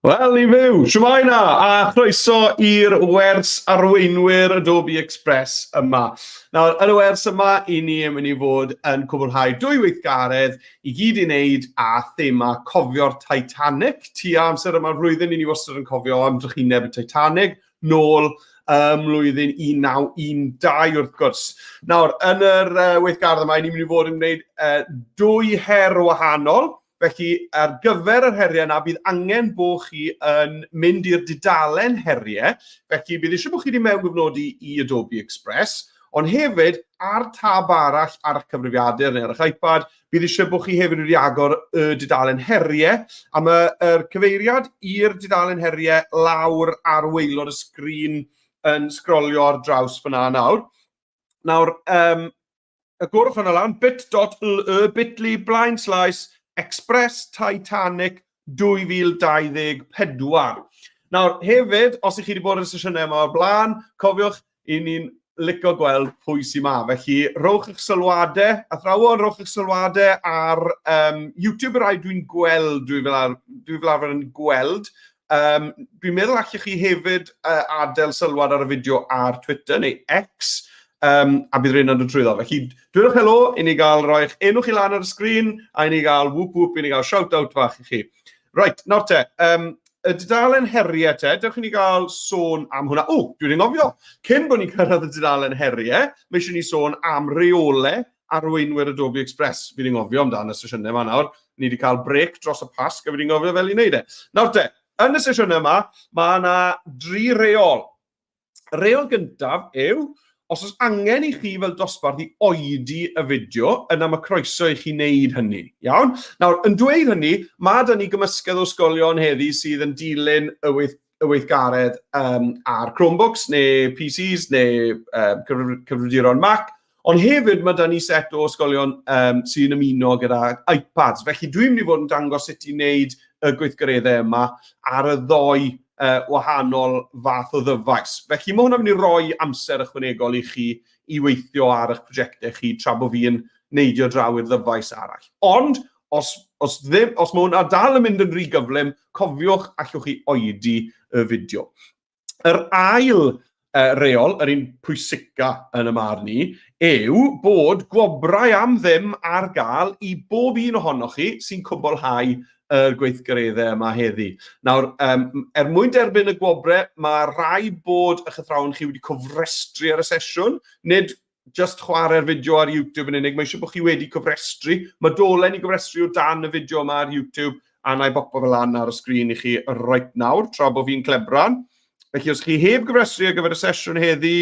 Wel, i fyw! Shwmae 'na, a chroeso i'r wers arweinwyr Adobe Express yma. Nawr, yn y wers yma, i ni yn mynd i fod yn cwblhau dwy weithgaredd i gyd i wneud â thema cofio'r Titanic. Tua amser yma'r flwyddyn, i ni wastad yn cofio am drychineb y Titanic, nôl ym mlwyddyn 1912 wrth gwrs. Nawr, yn yr weithgaredd yma, i ni'n mynd i fod yn gwneud dwy her wahanol. Felly, ar gyfer yr heriau yna, bydd angen bod chi yn mynd i'r dudalen heriau. Felly, bydd eisiau bod chi wedi mewngofnodi i Adobe Express, ond hefyd, ar tab arall ar eich cyfrifiadur neu ar eich iPad, bydd eisiau bod chi hefyd wedi agor y dudalen heriau, a mae'r cyfeiriad i'r dudalen heriau lawr ar waelod y sgrin yn sgrolio ar draws fyna nawr. Nawr, y gwrth hwnna lan, bit.ly, bit.ly, blaen slaes, Express Titanic 2024. Nawr, hefyd, os ych chi wedi bod yn y sesiynau yma o'r blaen, cofiwch, i ni'n licio gweld pwy sy'n ma. Felly, rhowch eich sylwadau, athrawon, rhowch eich sylwadau ar YouTube, y rai dwi'n gweld, dwi fel, ar, dwi fel arfer yn gweld. Dwi'n meddwl allech chi hefyd adael sylwad ar y fideo ar Twitter neu X, a bydd rheina'n dod trwyddo. Felly, dwedwch helo i ni gael rhoi eich enw chi lan ar y sgrin, a i ni gael whoop whoop, i ni gael shout out fach i chi. Reit, nawr te, y dudalen heriau te, dewch i ni gael sôn am hwnna. O, dwi wedi ngofio, cyn bod ni'n cyrraedd y dudalen heriau, mae eisiau ni sôn am reolau arweinwyr Adobe Express. Fi wedi ngofio amdano y sesiynau yma nawr. Ni wedi cael break dros y Pasg a fi wedi ngofio fel i wneud e. Nawr te, yn y sesiynau yma, mae yna dri reol. Reol gyntaf yw, os oes angen i chi fel dosbarth i oedi y fideo, yna mae croeso i chi wneud hynny. Iawn? Nawr, yn dweud hynny, mae da ni gymysgedd o ysgolion heddi sydd yn dilyn y weith y weithgaredd ar Chromebooks neu PCs neu cyfrifiaduron Mac, ond hefyd mae da ni set o ysgolion sy'n ymuno gyda iPads. Felly dwi'n mynd i fod yn dangos sut i wneud y gweithgareddau yma ar y ddoi wahanol fath o ddyfais. Felly mae hwnna'n mynd i roi amser ychwanegol i chi i weithio ar eich prosiectau chi tra bod fi'n neidio draw i'r ddyfais arall. Ond os, os, ddim, os mae hwnna dal yn mynd yn rhy gyflym, cofiwch allwch chi oedi y fideo. Yr ail reol, yr un pwysica yn y marn i, yw bod gwobrau am ddim ar gael i bob un ohonoch chi sy'n cwblhau yr gweithgareddau yma heddi. Nawr, er mwyn derbyn y gwobrau, mae rhaid bod eich athrawon chi wedi cofrestru ar y sesiwn, nid just chwarae'r fideo ar YouTube yn unig, mae eisiau bod chi wedi cofrestru. Mae dolen i gofrestru o dan y fideo yma ar YouTube, a na i bopo fel lan ar y sgrin i chi right nawr, tra bod fi'n clebran. Felly, os chi heb gofrestru ar gyfer y sesiwn heddi,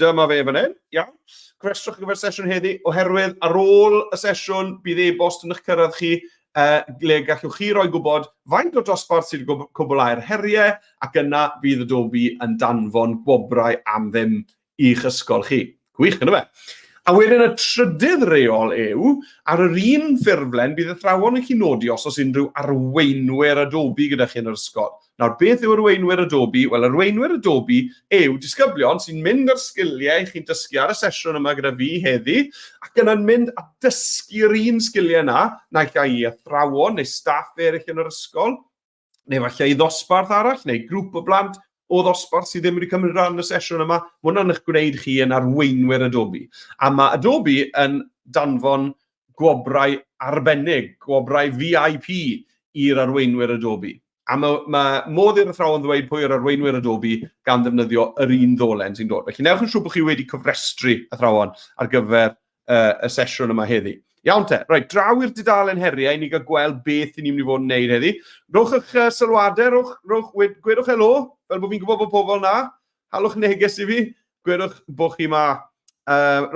dyma fe fan hyn, iawn. Cofrestrwch ar gyfer y sesiwn heddi, oherwydd ar ôl y sesiwn, bydd e-bost yn eich cyrraedd chi, le gallwch chi roi gwybod faint o'r dosbarth sydd wedi cwblhau'r heriau, ac yna fydd Adobe yn danfon gwobrau am ddim i'ch ysgol chi. Gwych, yna fe. A wedyn y trydydd reol yw, ar yr un ffurflen bydd athrawon yn chi nodi os oes unrhyw arweinwyr Adobe gyda chi yn yr ysgol. Nawr, beth yw arweinwyr Adobe? Wel, arweinwyr Adobe yw disgyblion sy'n mynd â'r sgiliau chi'n dysgu ar y sesiwn yma gyda fi heddi, ac yna'n mynd a dysgu'r un sgiliau yna, naill ai i athrawon neu staff eraill yn yr ysgol, neu falle i ddosbarth arall, neu grŵp o blant o ddosbarth sydd ddim wedi cymryd rhan yn y sesiwn yma, mae hwnna'n eich gwneud chi yn arweinwyr Adobe. A mae Adobe yn danfon gwobrau arbennig, gwobrau VIP i'r arweinwyr Adobe. A mae, mae modd i'r athrawon ddweud pwy yw'r arweinwyr Adobe gan ddefnyddio yr un ddolen sy'n dod. Felly newch yn siŵr bod chi wedi cofrestru athrawon ar gyfer y sesiwn yma heddi. Iawn te, reit, draw i'r dudalen heriau i ni gael gweld beth i ni'n mynd i fod yn neud heddi. Rhowch eich sylwadau, rhowch, rhowch, gwedwch helo, fel bod fi'n gwybod bod pobl na. Halwch neges i fi, gwedwch bod chi ma.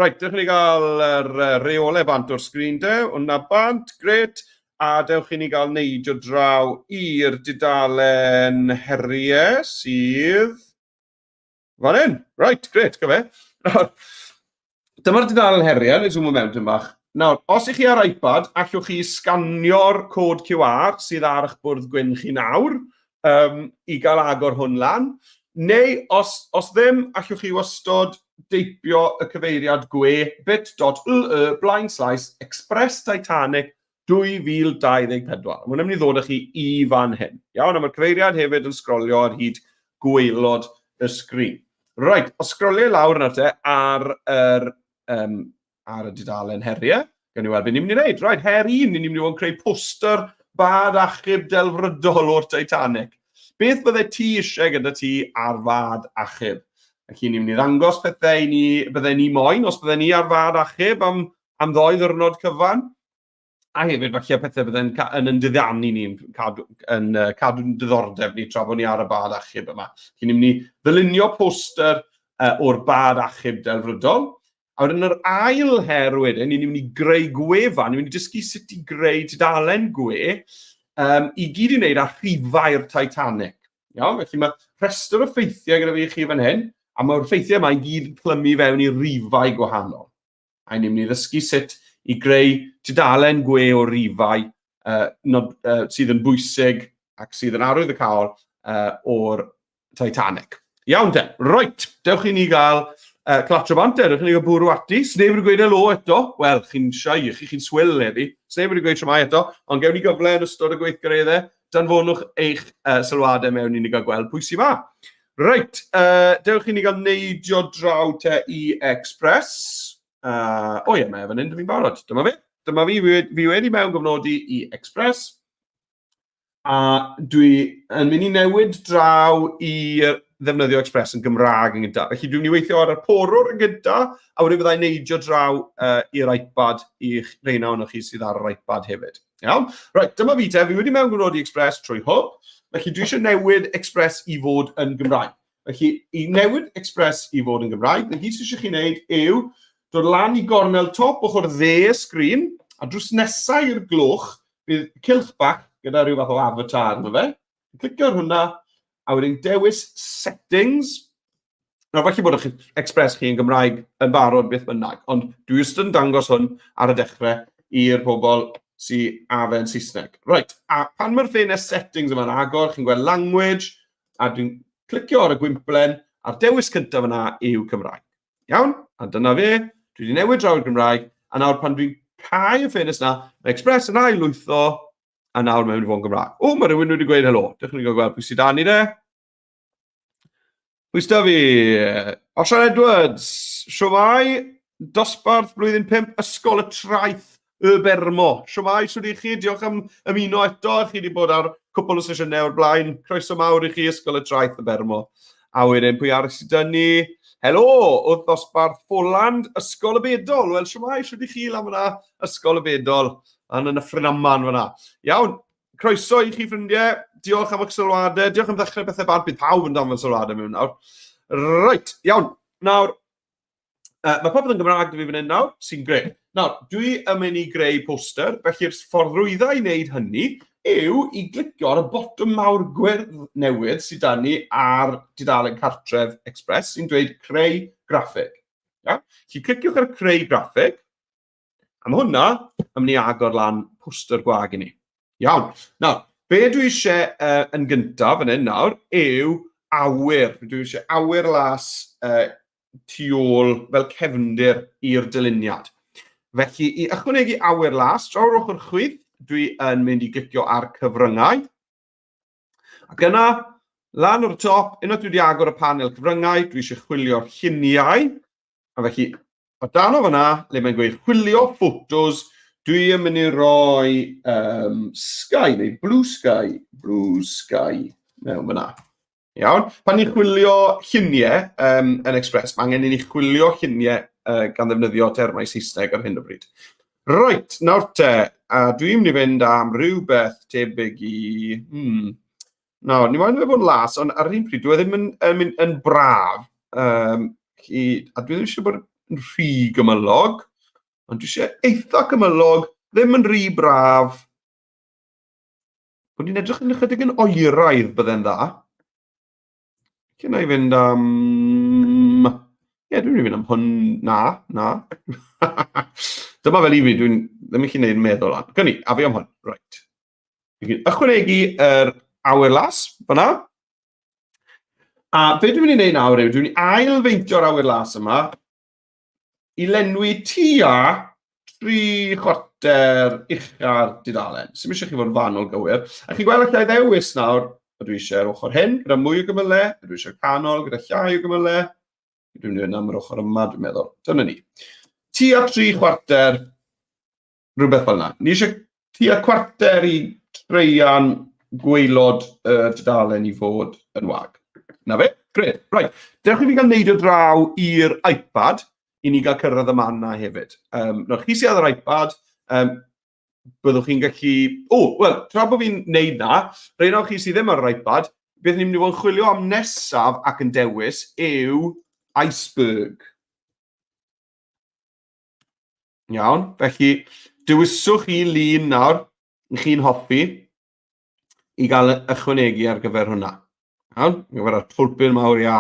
Reit, dewch i ni gael yr reolau bant o'r sgrin de, hwnna bant, gret. A dewch i ni gael neidio draw i'r dudalen heriau sydd... Fan hyn! Right, gret, gyfe. Nawr, dyma'r dudalen heriau, neu zoom mewn tym bach. Nawr, os ych chi ar iPad, allwch chi sganio'r cod QR sydd ar eich bwrdd gwyn chi nawr i gael agor hwn lan. Neu, os, os ddim, allwch chi wastod deipio y cyfeiriad gwe bit.ly blaen slaes Express Titanic. 2024. Mae'n mynd i ddod â chi i fan hyn. Iawn, a mae'r cyfeiriad hefyd yn sgrolio ar hyd gwaelod y sgrin. Reit, os sgrolio lawr yna te ar yr um, ar y dudalen heriau. Gawn ni weld beth ni'n mynd i wneud. Right, her un, ni'n mynd i fod yn creu poster bad achub delfrydol o'r Titanic. Beth bydde ti eisiau gyda ti ar fad achub? Felly ni'n mynd i ddangos pethau i ni, bydde ni moyn, os bydde ni ar fad achub am, am ddoi ddwrnod cyfan. A hefyd falle pethau bydde'n yn, yn diddanu ni'n cadw, yn, uh, cadw'n diddordeb ni tra bod ni ar y bad achub yma. Felly ni'n mynd i ddylunio poster uh, o'r bad achub delfrydol. A wedyn yr ail her wedyn, ni'n mynd i greu gwefan, ni'n mynd i dysgu sut i greu tudalen gwe, um, i gyd i wneud â rhifau'r Titanic. Iawn, felly mae rhestr o ffeithiau gyda fi i chi fan hyn, a mae'r ffeithiau yma i gyd yn plymu fewn i rifau gwahanol. A ni'n mynd i ddysgu sut i greu tudalen gwe o rifau uh, nod, uh, sydd yn bwysig ac sydd yn arwyddocaol uh, o'r Titanic. Iawn te, reit, dewch i ni gael uh, clatro bant, dewch i ni gael bwrw ati. Sneb wedi gweud helo eto. Wel, chi'n siai, chi, chi'n swil heddi. Sneb wedi gweud shwmae eto, ond gewn ni gyfle yn ystod y gweithgareddau. Danfonwch eich uh, sylwadau mewn i ni gael gweld pwy sy'n ma. Reit, uh, dewch i ni gael neidio draw te i Express. Uh, o ie, mae e fan hyn, fi'n barod. Dyma fi. Dyma fi, fi wedi mewn gofnodi i Express. A dwi yn mynd i newid draw i ddefnyddio Express yn Gymraeg yn gyntaf. Felly dwi'n mynd i weithio ar y porwr yn gyntaf, a wedyn fyddai'n neidio draw uh, i'r iPad i'ch reina ohonoch chi sydd ar yr iPad hefyd. Iawn? Reit, dyma fi te. Fi wedi mewn gwrnodi Express trwy Hwb. Felly dwi eisiau newid Express i fod yn Gymraeg. Felly, i newid Express i fod yn Gymraeg, na gyd sydd eisiau chi wneud yw dod lan i gornel top ochr dde y sgrin, a drws nesau i'r gloch, bydd cylch bach gyda rhyw fath o avatar arno fe. Clicio ar hwnna, a wedyn dewis settings. Nawr, falle bod eich Express chi yn Gymraeg yn barod beth bynnag, ond dwi wastad yn dangos hwn ar y dechrau i'r pobl sy'n a fe'n Saesneg. Right, a pan mae'r ffenest settings yma'n agor, chi'n gweld language, a dwi'n clicio ar y gwymplen, a'r dewis cyntaf yna yw Cymraeg. Iawn? A dyna fe. Dwi wedi newid draw i'r Gymraeg, a nawr pan dwi'n cau y ffenest na, mae Express yn ail lwytho, a nawr mae'n mynd i fod yn Gymraeg. O, mae rhywun wedi gweud helo. Dewch ni gael gweld pwy sydd dan ni de. Pwy sydd fi? Osian Edwards, siwmai, dosbarth blwyddyn 5, Ysgol y Traeth, Y Bermo. Siwmai, shwd i chi? Diolch am ymuno eto. Chi wedi bod ar cwpl o sesiynau o'r blaen. Croeso mawr i chi, Ysgol y Traeth, Y Bermo. A wedyn, pwy arall sydd dyn ni? Helo, wrth ddosbarth Ffoland, Ysgol y Bedol. Wel, siwmai, shwd i chi lan fyna, Ysgol y Bedol, yn y Ffrynaman fyna. Iawn, croeso i chi ffrindiau. Diolch am eich sylwadau. Diolch am ddechrau bethau bant. Bydd pawb yn danfon sylwadau mewn nawr. Reit, iawn. Nawr, mae popeth yn Gymraeg 'da fi fan hyn nawr, sy'n grêt. Nawr, dwi yn mynd i greu poster, felly'r ffordd rwydda i wneud hynny yw i glicio ar y botwm mawr gwyrdd newydd sydd 'da ni ar dudalen Cartref Express sy'n dweud creu graffig. Ia? Felly cliciwch ar creu graffig, A mae hwnna yn mynd i agor lan poster gwag i ni. Iawn. Nawr, be dwi eisiau uh, yn gyntaf yn hyn nawr yw awyr. Dwi eisiau awyr las uh, tu ôl fel cefndir i'r dyluniad. Felly, i ychwanegu awyr las, draw'r ochr chwith, dwi yn mynd i glicio ar cyfryngau. Ac yna, lan o'r top, unwaith dwi wedi agor y panel cyfryngau, dwi eisiau chwilio'r lluniau. A felly, o dan o fyna, le mae'n gweud chwilio photos, dwi yn mynd i roi um, sky neu blue sky, blue sky mewn fyna. Iawn. Pan ni'n chwilio lluniau um, yn Express, mae angen i ni chwilio lluniau uh, gan ddefnyddio termau Saesneg ar hyn o bryd. Reit, nawr te, a dwi'n mynd i fynd am rhywbeth tebyg i... Hmm, Nawr, ni moyn iddo fe fod yn las, ond ar yr un pryd, dwi e ddim yn, yn, yn, yn braf. Um, i, a dwi ddim eisiau bod yn rhy gymylog, ond dwi eisiau eitha gymylog, ddim yn rhy braf. Bod ni'n edrych yn ychydig yn oeraidd bydde'n dda. Cyn i fynd am... Ie, yeah, dwi'n mynd i fynd am hwn. Na, na. Dyma fel i fi, dwi'n ddim yn gallu gwneud meddwl lan. Gynni, a fi am hwn. Right. Ychwanegu yr awyr las, fyna. A be dwi'n mynd i wneud nawr yw, dwi'n mynd i ail-feintio'r awyr las yma i lenwi tua 3 chwarter. chwarter ucha'r dudalen. Sy'n eisiau chi fod yn fanwl gywir. A chi'n gweld allai ddewis nawr, ydw i eisiau'r ochr hyn gyda mwy o gymylau, ydw i eisiau'r canol gyda llai o gymylau. Dwi'n mynd am yr ochr yma, dwi'n meddwl. Dyna ni. Tua 3 chwarter, rhywbeth fel yna. Ni eisiau tua cwarter i treian gwaelod y dudalen i fod yn wag. Na fe, gred. Right, dewch i fi gael neidio draw i'r iPad i ni gael cyrraedd y man na hefyd. Nawr, chi sydd ar yr iPad, byddwch chi'n gallu... O, wel, tra bod fi'n neud na, rhaid o chi sydd ddim ar yr iPad, beth ni'n mynd i fod yn chwilio am nesaf ac yn dewis yw iceberg. Iawn, felly dewiswch chi lun nawr, chi'n hoffi, i gael ychwanegu ar gyfer hwnna. Iawn, ar gyfer y twlpyn mawr ia.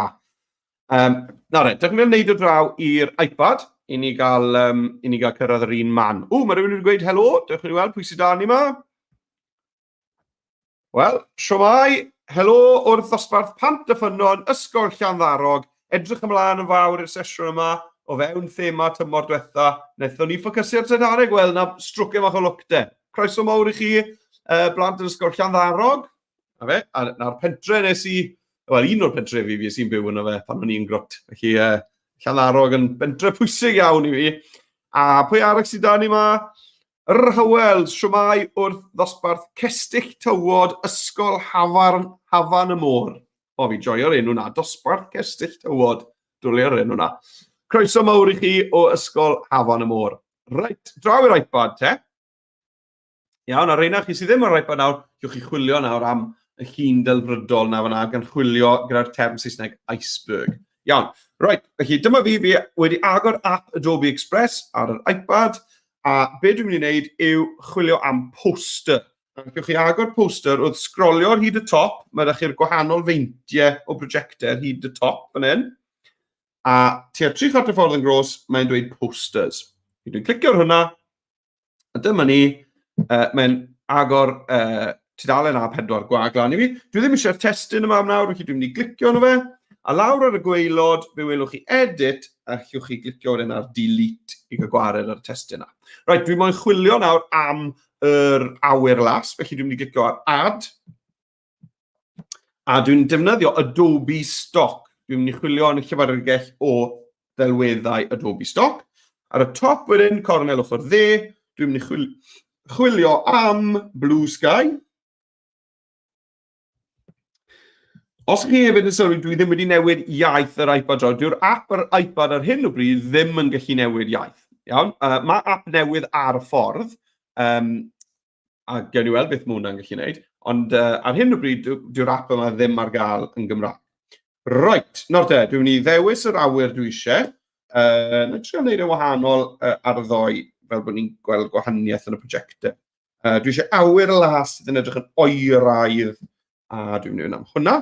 Nawr e, dewch ni wneud o draw i'r iPad i ni gael, i ni gael cyrraedd yr un man. O, mae rhywun wedi gweud helo, dewch ni weld pwy sydd da ni yma. Wel, siwmai, helo wrth ddosbarth Pant y Ffynnon, Ysgol Llanddarog. Edrych ymlaen yn fawr i'r sesiwn yma o fewn thema tymor diwetha. Wnaethon ni ffocysu ar Titanic, wel, na strwce fach o lwc de. Croeso mawr i chi, blant yn Ysgol Llanddarog. Na fe, a na'r pentre nes i, wel, un o'r pentrefi fi sy'n byw yno fe pan o'n i'n grwt. Felly, Llanddarog yn bentre pwysig iawn i fi. A pwy arall sydd da ni yma? Yr Hywel, siwmai wrth ddosbarth Cestyll Tywod, Ysgol Hafarn, Hafan y Môr. O, fi joio'r enw na, Dosbarth Cestyll Tywod. Dwli'r enw na. Croeso mawr i chi o Ysgol Hafan y Môr. Reit, draw i'r iPad te. Iawn, a reina chi sydd ddim ar iPad nawr, gewch chi chwilio nawr am y llun delfrydol na fan'na, gan chwilio gyda'r term Saesneg iceberg. Iawn, reit, felly dyma fi, fi wedi agor app Adobe Express ar yr iPad, a be dwi'n mynd i wneud yw chwilio am poster. Gewch chi agor poster wrth sgrolio ar hyd y top, mae ydych chi'r gwahanol feintiau o brosiectau ar hyd y top fan hyn. A tua 3/4 ffordd yn gros, mae'n dweud posters. Dwi'n clicio ar hwnna, a dyma ni, mae'n agor tudalen A4 gwag lan i fi. Dwi ddim eisiau'r testun yma am nawr, felly dwi'n mynd i glicio arno fe. A lawr ar y gwaelod, fe welwch chi edit, a allwch chi glicio wedyn ar delete i gael gwared ar y testun yna. Reit, dwi moyn chwilio nawr am yr awyr las, felly dwi'n mynd i glicio ar add. A dwi'n defnyddio Adobe Stock. Dwi'n mynd i chwilio yn y llyfrgell o ddelweddau Adobe Stock. Ar y top wedyn, cornel ochr dde, dwi'n mynd i chwilio am Blue Sky. Os chi hefyd yn sylwi, dwi ddim wedi newid iaith yr iPad draw. Dyw'r app yr iPad ar hyn o bryd ddim yn gallu newid iaith. Iawn? Mae app newydd ar y ffordd, a gewn ni weld beth mae hwnna'n gallu gwneud, ond ar hyn o bryd, dyw'r app yma ddim ar gael yn Gymraeg. Reit, nawr te, dwi'n mynd i ddewis yr awyr dwi eisiau. Na i trio wneud yn wahanol ar y ddoi, fel bod ni'n gweld gwahaniaeth yn y prosiectau. Dwi eisiau awyr las sydd yn edrych yn oeraidd, a dwi'n mynd i fynd am hwnna.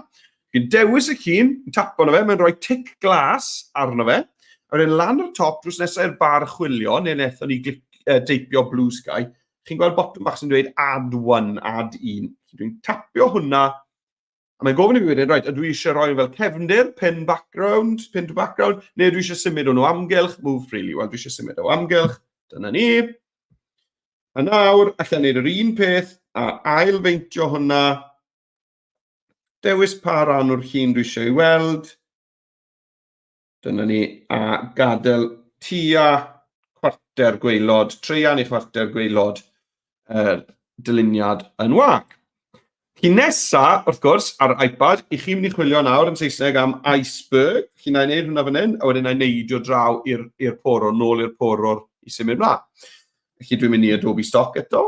Dwi'n dewis y llun, yn tapo arno fe, mae'n rhoi tic glas arno fe. A wedyn lan ar y top, drws nesaf i'r bar chwilio, neu wnaethon ni deipio Blue Sky, chi'n gweld botwm bach sy'n dweud add one, add un. Dwi'n tapio hwnna, a mae'n gofyn i fi wedyn, reit, ydw i eisiau rhoi fel cefndir, pin background, pin to background, neu ydw i eisiau symud o'n o amgylch, move freely. Wel, dwi eisiau symud o amgylch, dyna ni. A nawr, allai wneud yr un peth a ailfeintio hwnna. Dewis pa ran o'r llun dwi eisiau ei weld. Dyna ni, a gadael tua chwarter gwaelod, treian i chwarter gwaelod yr dyluniad yn wag. Chi nesa, wrth gwrs, ar iPad, i chi'n mynd i chwilio nawr yn Saesneg am iceberg. Chi na i wneud hwnna fan hyn, a wedyn na i neidio draw i'r porwr, nôl i'r porwr i symud mlaen. Felly dwi'n mynd i Adobe Stock eto,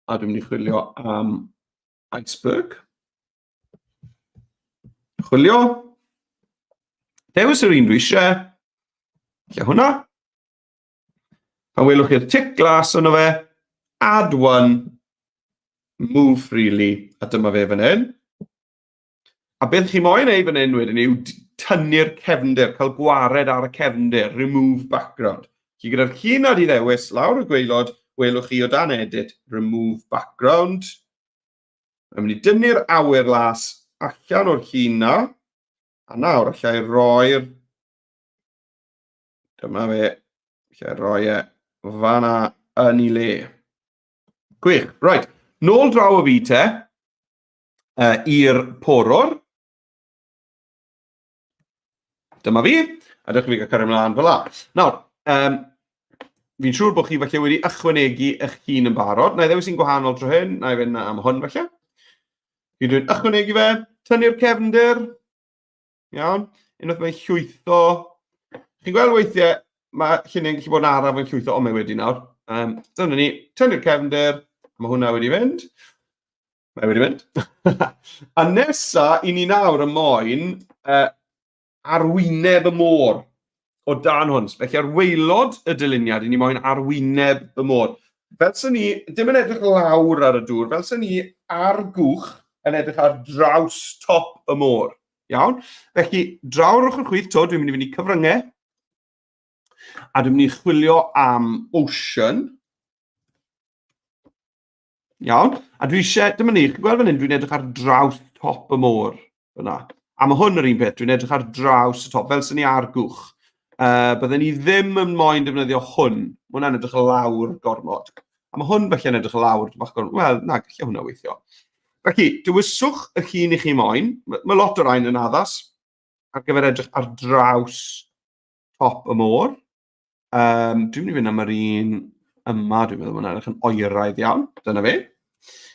a dwi'n mynd i chwilio am iceberg. Chwilio. Dewis yr un dwi eisiau. Lle hwnna. Pan welwch chi'r tic glas yno fe, add one, move freely, a dyma fe fan hyn. A beth chi moyn ei fan hyn wedyn yw tynnu'r cefndir, cael gwared ar y cefndir, remove background. Chi gyda'r llun ar ei ddewis, lawr y gwaelod, welwch chi o dan edit, remove background. Mae'n mynd i dynnu'r awyr las allan o'r llun na. A nawr allai roi'r... Dyma fe. Allai roi e fanna yn ei le. Gwych. Right. Nôl draw o fi te, i'r porwr. Dyma fi, a dewch i fi gael cario ymlaen fel la. Nawr, fi'n siŵr bod chi falle wedi ychwanegu eich hun yn barod. Na i ddewis un gwahanol tro hyn, na i fynd am hwn falle. Fi'n dweud ychwanegu fe, tynnu'r cefndir. Iawn, unwaith mae'n llwytho. Chi'n gweld weithiau, mae lluniau'n gallu bod yn araf yn llwytho, ond mae wedi nawr. Dyna ni, tynnu'r cefndir, mae hwnna wedi fynd. Mae wedi mynd. A nesa, i ni nawr y moyn arwyneb y môr o dan hwn. Felly ar waelod y dyluniad, i ni moyn arwyneb y môr. Fel sy'n ni, dim yn edrych lawr ar y dŵr, fel sy'n ni ar gwch yn edrych ar draws top y môr. Iawn? Felly, draw'r ochr chwith to, dwi'n mynd i fynd i cyfryngau, a dwi'n mynd i chwilio am ocean. Iawn? A dwi eisiau, dyma ni, chi'n gweld fan hyn, dwi'n edrych ar draws top y môr. Fyna. A mae hwn yr un peth, dwi'n edrych ar draws y top, fel sy'n ni ar gwch. Bydden ni ddim yn moyn defnyddio hwn. Mae hwnna'n edrych lawr gormod. A mae hwn felly yn edrych lawr bach gormod. Wel, na, gallai hwnna weithio. Felly, dewiswch y llun i chi moyn. Mae lot o rain yn addas ar gyfer edrych ar draws top y môr. Dwi'n mynd i fynd am yr un yma, dwi'n meddwl, mae'n edrych yn oeraidd iawn. Dyna fe.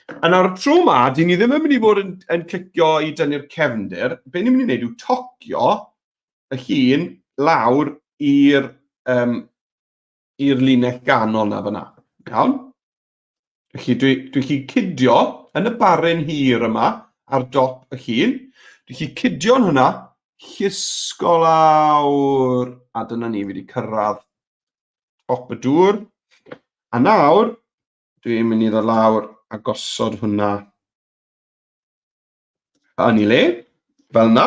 A nawr, tro yma, dyn ni ddim yn mynd i fod yn clicio i dynnu'r cefndir. Be ni'n mynd i wneud yw tocio y llun lawr i'r um, i'r linell ganol na fyna. Iawn? Felly dwi chi cydio yn y baren hir yma ar dop y llun. Dwi chi cydio'n hwnna, llusgo lawr, a dyna ni, fi wedi cyrraedd top y dŵr. A nawr, dwi'n mynd i ddod lawr a gosod hwnna yn ei le, fel yna.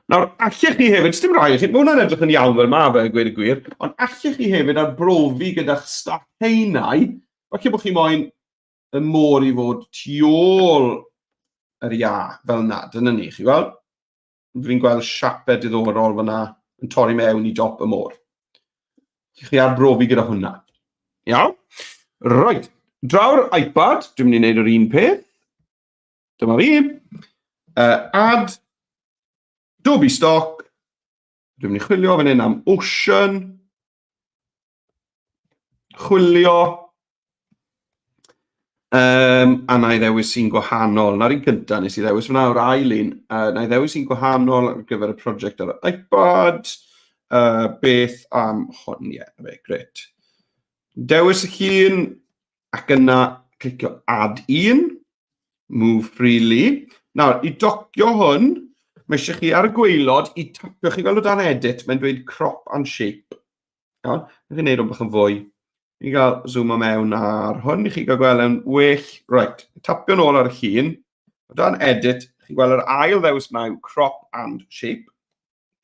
Nawr, allech chi hefyd, dim rhaid i chi, mae hwnna'n edrych yn iawn fel mae fe, gweud y gwir, ond allech chi hefyd arbrofi gyda'ch staff haenau, falle bod chi moyn y môr i fod tu ôl yr iâ, fel yna, dyna ni, chi gweld? Fi'n gweld siapau diddorol fyna yn torri mewn i dop y môr. Chi arbrofi gyda hwnna. Iawn? Right, draw'r iPad, dwi'n mynd i wneud yr un peth. Dyma fi. Add, Adobe Stock. Dwi'n mynd i chwilio fan hyn am Ocean. Chwilio. A na i ddewis un gwahanol. Na'r un cyntaf nes i ddewis fyna o'r ail un. Na i ddewis un gwahanol ar gyfer y prosiect ar y iPad. Beth am hwn? Ie, yeah, fe, gret. Dewis y llun ac yna clicio add un. Move freely. Nawr, i docio hwn, mae eisiau chi ar y gwaelod i tapio, chi'n gweld o dan edit, mae'n dweud crop and shape. Iawn, dwi'n chi'n neud hwn bach yn fwy. Ni'n cael zoom o mewn ar hwn i chi gael gweld yn well. Right, tapio nôl ar y llun. O dan edit, chi'n gweld yr ail ddewis yma yw crop and shape.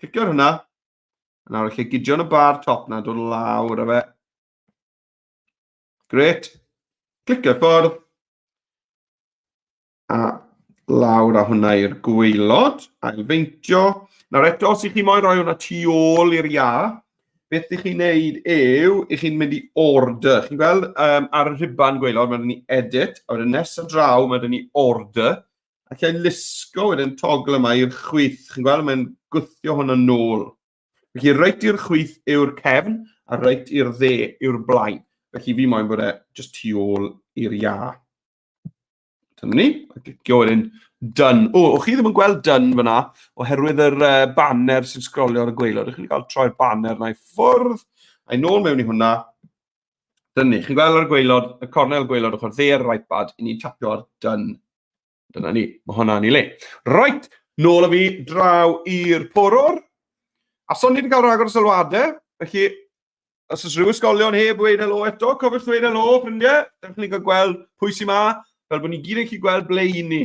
Clicio ar hwnna. A nawr allai gidio yn y bar top na, dod lawr a fe. Gret. Clicio ffwrdd. A lawr â hwnna i'r gwaelod, ailfeintio. Nawr eto, os ych chi moyn rhoi hwnna tu ôl i'r iâ, beth ych chi'n neud yw, ych chi'n mynd i order. Chi'n gweld ar y rhuban gwaelod, mae ni edit, a wedyn nes y draw, mae ni order. A lle lusgo wedyn togl yma i'r chwith. Chi'n gweld, mae'n gwthio hwnna nôl. Felly reit i'r chwith yw'r cefn, a reit i'r dde yw'r blaen. Felly fi moyn bod e just tu ôl i'r iâ. Dyna ni. A clicio wedyn done. O, o'ch chi ddim yn gweld done fyna, oherwydd yr banner sy'n sgrolio ar y gwaelod. Ych chi'n cael troi'r banner na i ffwrdd, a'i nôl mewn i hwnna. Dyna ni. Chi'n gweld ar y gwaelod, y cornel gwaelod ochr dde ar yr iPad, i ni'n tapio ar done. Dyna ni. Mae hwnna yn ei le. Right, nôl â fi draw i'r porwr. A son ni wedi cael rhagor o sylwadau, felly os oes rhyw ysgolion heb ddweud helo eto, cofiwch ddweud helo, ffrindiau. Dewch ni gael gweld pwy sy'n ma, fel bod ni gyd yn gallu gweld ble i ni.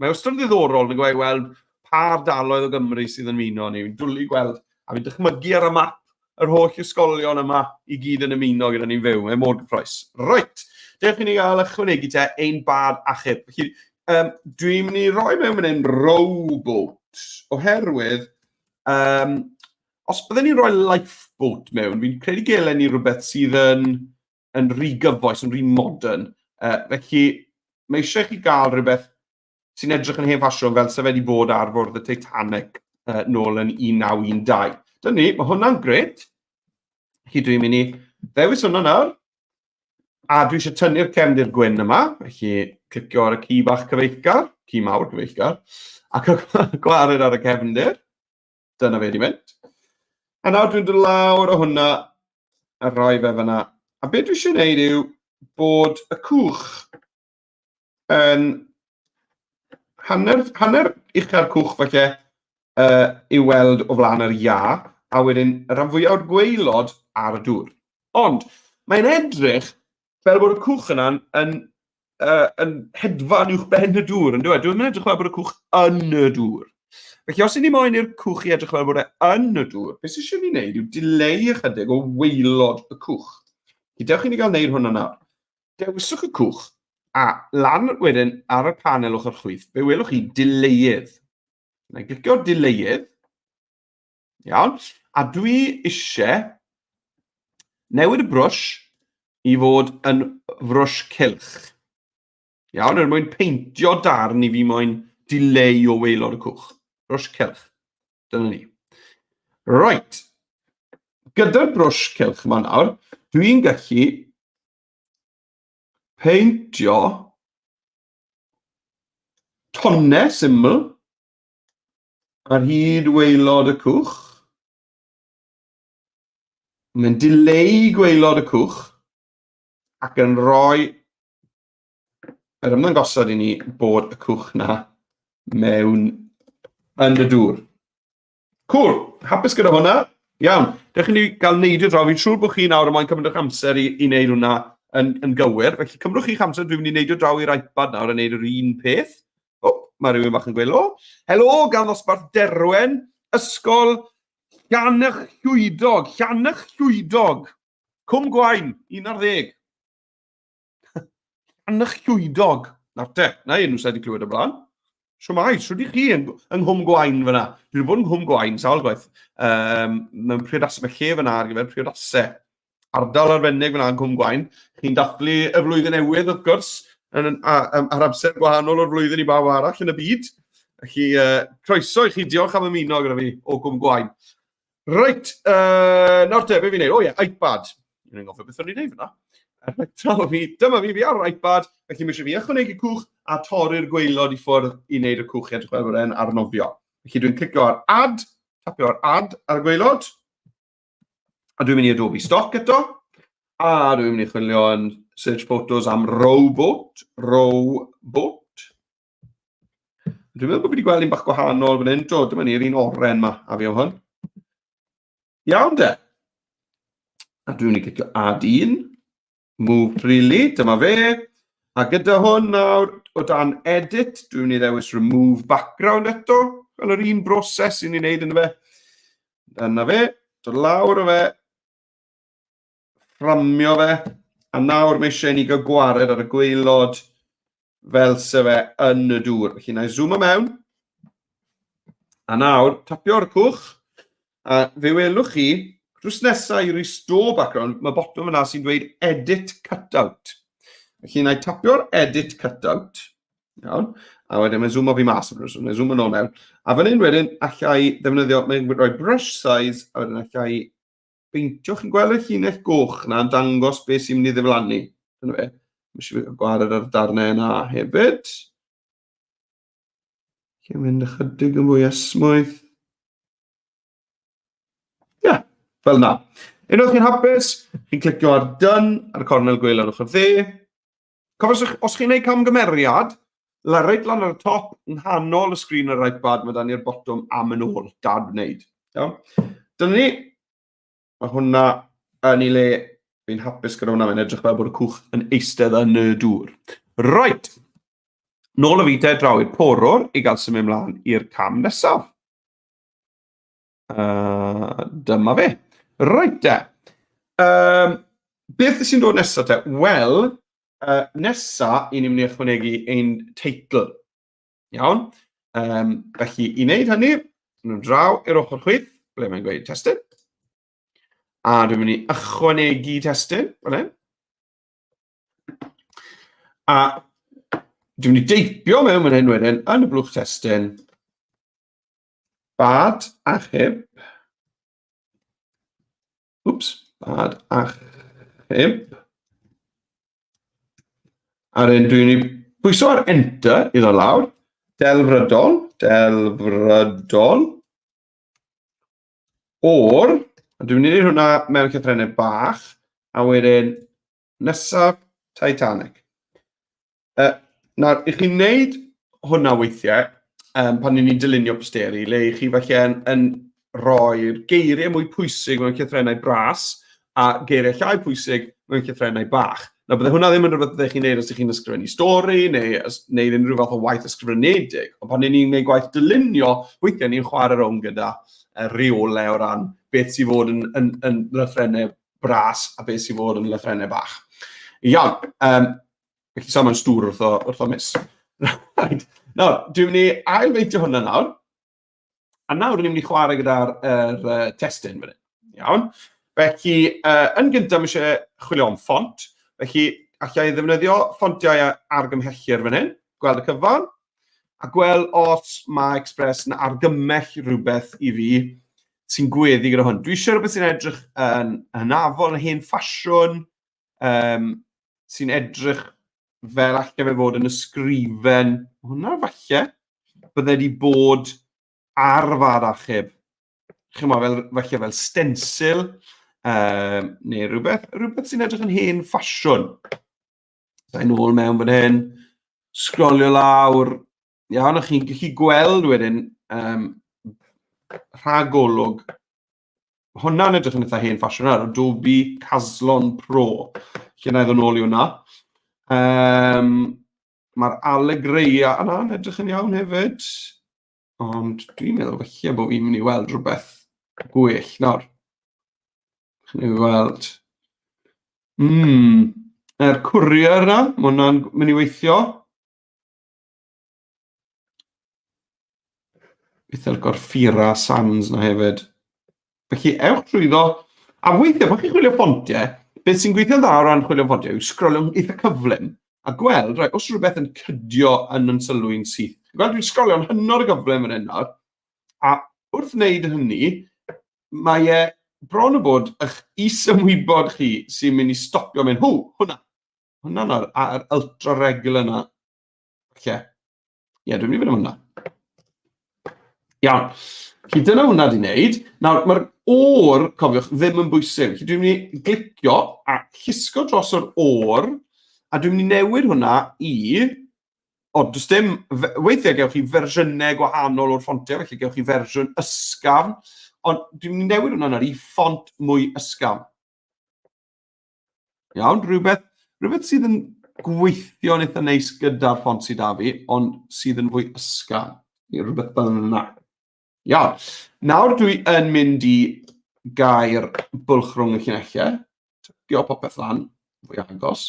Mae wastad yn ddiddorol yn gweld weld pa ardaloedd o Gymru sydd yn ymuno ni. Fi'n dwlu gweld, a fi'n dychmygu ar y map yr holl ysgolion yma i gyd yn ymuno gyda ni'n fyw. Mae mor gyffroes. Reit, dewch i ni gael ychwanegu te ein bad achub. Felly, dwi'n mynd i roi mewn fan hyn rowboat, oherwydd os byddwn ni'n rhoi lifeboat mewn, fi'n credu gelen ni rhywbeth sydd yn... yn rhy gyfoes, yn rhy modern. Felly, mae eisiau chi gael rhywbeth sy'n edrych yn hen ffasiwn fel sef wedi bod ar fwrdd y Titanic nôl yn 1912. Dyna ni, mae hwnna'n gret. Felly dwi'n mynd i ddewis hwnna nawr. A dwi eisiau tynnu'r cefndir gwyn yma, felly clicio ar y ci bach cyfeillgar, ci mawr cyfeillgar, ac gwared ar y cefndir. Dyna fe di mynd. A nawr dwi'n dod lawr o hwnna a rhoi fe fyna. A beth dwi eisiau gwneud yw bod y cwch yn hanner, hanner ucha'r cwch falle i'w weld o flaen yr iâ, a wedyn y rhan fwyaf o'r gwaelod ar y dŵr. Ond mae'n edrych fel bod y cwch yna'n yn, yn hedfan uwch ben y dŵr, yn dweud? Dwi'n edrych fel bod y cwch yn y dŵr. Felly os i ni moyn i'r cwch i edrych fel bod e yn y dŵr, beth sydd eisiau ni wneud yw dileu ychydig o waelod y cwch. Felly dewch i ni gael wneud hwnna nawr. Dewiswch y cwch, a lan wedyn ar y panel ochr chwith, fe welwch chi dileuedd. Na i glicio'r dileuedd. Iawn. A dwi eisiau newid y brwsh i fod yn frwsh cylch. Iawn, er mwyn peintio darn i fi moyn dileu o waelod y cwch. Brwsh cylch. Dyna ni. Right. Gyda'r brwsh cylch yma nawr, dwi'n gallu peintio tonnau syml ar hyd waelod y cwch. Mae'n dileu gwaelod y cwch ac yn rhoi yr ymddangosod i ni bod y cwch na mewn yn y dŵr. Cool, hapus gyda hwnna. Iawn, dewch i ni gael neidio draw. Fi'n siŵr bod chi nawr yn moyn cymryd eich amser i, i wneud hwnna yn, yn gywir. Felly cymrwch chi'ch amser, dwi'n mynd i neidio draw i'r iPad nawr a wneud yr un peth. O, mae rhywun bach yn gweud, o, helo gan ddosbarth Derwen, Ysgol Llanach Llwydog, Llanach Llwydog, Cwm Gwaun, 11. Llanach Llwydog. Nawr te, na enw sa'i wedi clywed o blaen. Shwmae, shwd i chi yng, yng Nghwm Gwaun fyna? Dwi wedi bod yng Nghwm Gwaun sawl gwaith. Mewn priodas, mae lle fyna ar gyfer priodasau. Ardal arbennig fyna yng Nghwm Gwaun. Chi'n dathlu y flwyddyn newydd, wrth gwrs, yn, a, ar amser gwahanol o'r flwyddyn i bawb arall yn y byd. Felly, croeso i chi, diolch am ymuno gyda fi o Gwm Gwaun. Reit, nawr te, be fi'n neud? O ie, iPad. Dwi'n gofio beth o'n i'n neud fyna. Dyma fi, dyma fi, fi ar yr iPad, felly mae eisiau fi ychwanegu cwch a torri'r gwaelod i ffwrdd i wneud y cwch i edrych fel bod e'n arnofio. Felly dwi'n clicio ar Add, tapio ar Add ar y gwaelod, a dwi'n mynd i Adobe Stock eto, a dwi'n mynd i chwilio yn Search Photos am Rowboat, Rowboat. Dwi'n meddwl bod fi wedi gweld un bach gwahanol fan hyn. Do, dyma ni'r un oren ma, a fi am hwn. Iawn de. A dwi'n mynd i clicio add un. Move freely, dyma fe. A gyda hwn nawr, o dan edit, dwi'n mynd i ddewis remove background eto. Fel yr un broses i ni'n neud yn fe. Dyna fe, dod lawr o fe, fframio fe, a nawr mae eisiau i ni gael gwared ar y gwaelod fel se fe yn y dŵr. Felly na i zoom mewn, a nawr tapio'r cwch, a fe welwch chi, drws nesaf i restore background, mae botwm yna sy'n dweud edit cutout. Felly na i tapio'r edit cutout, iawn, a wedyn mae'n zoom o fi mas, mae'n zoom yn ôl mewn. A fan hyn wedyn, allai ddefnyddio, mae'n rhoi brush size, a wedyn allai beintio, chi'n gweld y llinell goch na yn dangos beth sy'n mynd i ddiflannu. Dyna fe. Mae eisiau fi gwared ar y darnau yna hefyd. Chi'n mynd ychydig yn fwy esmwyth. Ie, yeah, fel yna. Unwaith chi'n hapus, chi'n clicio ar done ar y cornel gwaelod ochr dde. Cofiwch, os chi'n gwneud camgymeriad, la reit lan ar y top, yng nghanol y sgrin yr iPad, mae dan ni'r botwm am yn ôl, dad wneud. Iawn? Dyna ni. Mae hwnna yn ei le. Fi'n hapus gyda hwnna, mae'n edrych fel bod y cwch yn eistedd yn y dŵr. Right. Nôl y fi te draw i'r porwr i gael symud ymlaen i'r cam nesaf. Dyma fe. Reit te. Beth sy'n dod nesaf te? Wel, nesa i ni'n mynd i ychwanegu ein teitl. Iawn? Felly, i wneud hynny, nhw'n draw i'r ochr chwith, ble mae'n gweud testun. A dwi'n mynd i ychwanegu testun, fan hyn. A dwi'n mynd i deipio mewn fan hyn wedyn yn y blwch testun bad achub. Wps, bad achub. A wedyn dwi'n mynd i pwyso ar enter i ddod lawr. Delfrydol, delfrydol. O'r, a dwi'n mynd i wneud hwnna mewn llythrennau bach, a wedyn nesaf Titanic. Nawr, i chi'n wneud hwnna weithiau, pan ni'n dylunio posteri, le i chi falle yn rhoi'r geiriau mwy pwysig mewn llythrennau bras a geiriau llai pwysig mewn llythrennau bach. Nawr, bydde hwnna ddim yn rhywbeth byddech chi'n neud os ydych chi'n ysgrifennu stori neu neu unrhyw fath o waith ysgrifenedig, ond pan ni'n gwneud gwaith dylunio, weithiau ni'n chwarae rownd gyda rheolau o ran beth sy'n fod yn lythrennau bras a beth sy'n fod yn lythrennau bach. Iawn, felly sa'n mewn stŵr wrtho miss. Right. Nawr, dwi'n mynd i ailfeitio hwnna nawr. A nawr ni'n mynd i chwarae gyda'r testun fan hyn. Iawn. Felly, yn gyntaf, mae eisiau chwilio am ffont. Felly, allai ddefnyddio ffontiau a argymhellir fan hyn, gweld y cyfan, a gweld os mae Express yn argymell rhywbeth i fi sy'n gweddu gyda hwn. Dwi eisiau rhywbeth sy'n edrych yn hynafol, yn hen ffasiwn, sy'n edrych fel allai fe fod yn ysgrifen. Hwna falle bydde wedi bod ar far achub. Chymod, fel, falle fel stencil neu rhywbeth sy'n edrych yn hen ffasiwn. Sa'n ôl mewn fan hyn, sgrolio lawr. Iawn, o'ch chi'n gallu gweld wedyn rhagolwg. Hwna'n edrych yn eitha hen ffasiwn ar Adobe Caslon Pro. Lle na i ddod nôl i hwnna. Mae'r Alegreia yna'n edrych yn iawn hefyd. Ond dwi'n meddwl falle bod fi'n mynd i weld rhywbeth gwell nawr. Chi'n mynd i weld. Yr courier yna, mae hwnna'n mynd i weithio. Beth yw'r Gorffira Sans na hefyd. Felly, ewch trwyddo. A weithiau, pan chi'n chwilio ffontiau, beth sy'n gweithio'n dda o ran chwilio ffontiau yw sgrolio'n eitha cyflym a gweld, right, os rhywbeth yn cydio yn yn sylwi'n syth. Gweld, dwi'n sgrolio'n hynod o gyflym yn hyn nawr. A wrth wneud hynny, mae e bron o bod eich is-ymwybod chi sy'n mynd i stopio mynd, hw, hwnna, hwnna nawr, a'r ultra regular yna. Lle. Ie, dwi'n mynd i fynd am hwnna. Iawn. Felly dyna hwnna di wneud. Nawr, mae'r o'r, cofiwch, ddim yn bwysig. Felly dwi'n mynd i glicio a llusgo dros yr o'r, a dwi'n mynd i newid hwnna i... O, does dim... Weithiau gewch chi fersiynau gwahanol o'r ffontiau, felly gewch chi fersiwn ysgafn, ond dwi'n mynd i newid hwnna nawr i ffont mwy ysgafn. Iawn, rhywbeth sydd yn gweithio'n eitha neis gyda'r ffont sydd 'da fi, ond sydd yn fwy ysgafn. Neu rhywbeth fel yna. Iawn, nawr dwi yn mynd i gair bwlch rhwng y llinellau. Tycio popeth lan, fwy agos.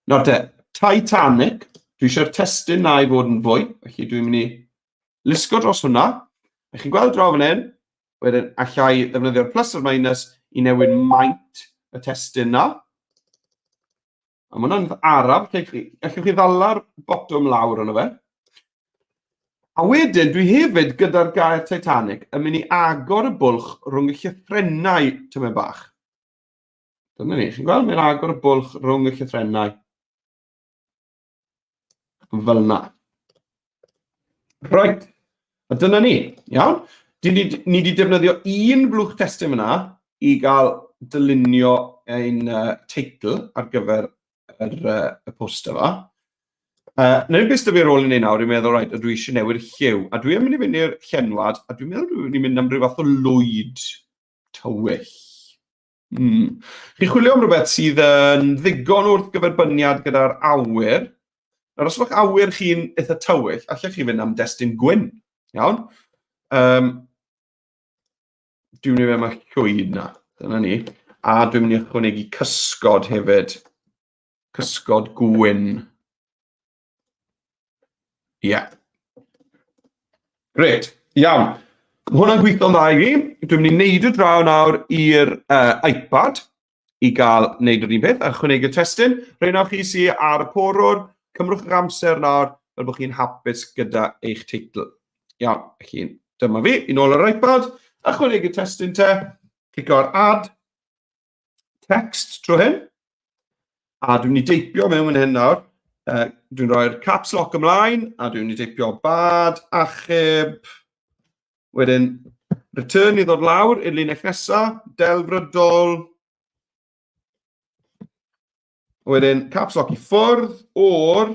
Nawr te, Titanic, dwi eisiau'r testun na i fod yn fwy, felly dwi'n mynd i lusgo dros hwnna. A chi'n gweld draw fan hyn, wedyn allai ddefnyddio'r plus a'r minus i newid maint y testun na. A mae hwnna'n araf, allwch chi ddala'r botwm lawr yno fe. A wedyn, dwi hefyd gyda'r gair Titanic yn mynd i agor y bwlch rhwng y llythrennau tymed bach. Dyna ni, chi'n gweld, mae'n agor y bwlch rhwng y llythrennau. Fel yna. Right, a dyna ni, iawn? Ni wedi defnyddio un blwch testun yna i gael dylunio ein teitl ar gyfer y post yma. Na'r beth sydd fi ar ôl i wneud nawr, i'n meddwl, right, dwi eisiau newid y lliw. A dwi yn mynd i fynd i'r llenwad, a dwi'n meddwl dwi'n mynd i mynd am ryw fath o lwyd tywyll. Chi'n chwilio am rhywbeth sydd yn ddigon wrth gyferbyniad gyda'r awyr. Nawr, os yw'ch awyr chi'n eitha tywyll, allech chi fynd am destun gwyn. Iawn? Dwi'n mynd i fynd am y llwyd na. Dyna ni. A dwi'n mynd i ychwanegu cysgod hefyd. Cysgod gwyn. Ie. Yeah. Gret, iawn. Mae hwnna'n gweithio'n dda i fi. Dwi'n mynd i neidio draw nawr i'r iPad. i gael wneud yr un peth, a ychwanegu testun. Rhaid nawr chi sydd ar y porwr, cymrwch eich amser nawr fel bod chi'n hapus gyda eich teitl. Iawn, felly dyma fi, i nôl yr iPad, ychwanegu testun te, clicio ar add, text trwy hyn, a dwi'n mynd i deipio mewn fan hyn nawr. Dwi'n rhoi'r caps lock ymlaen, a dwi'n mynd i deipio bad, achub, wedyn return i ddod lawr i'r linell nesaf, delfrydol, wedyn caps lock i ffwrdd o'r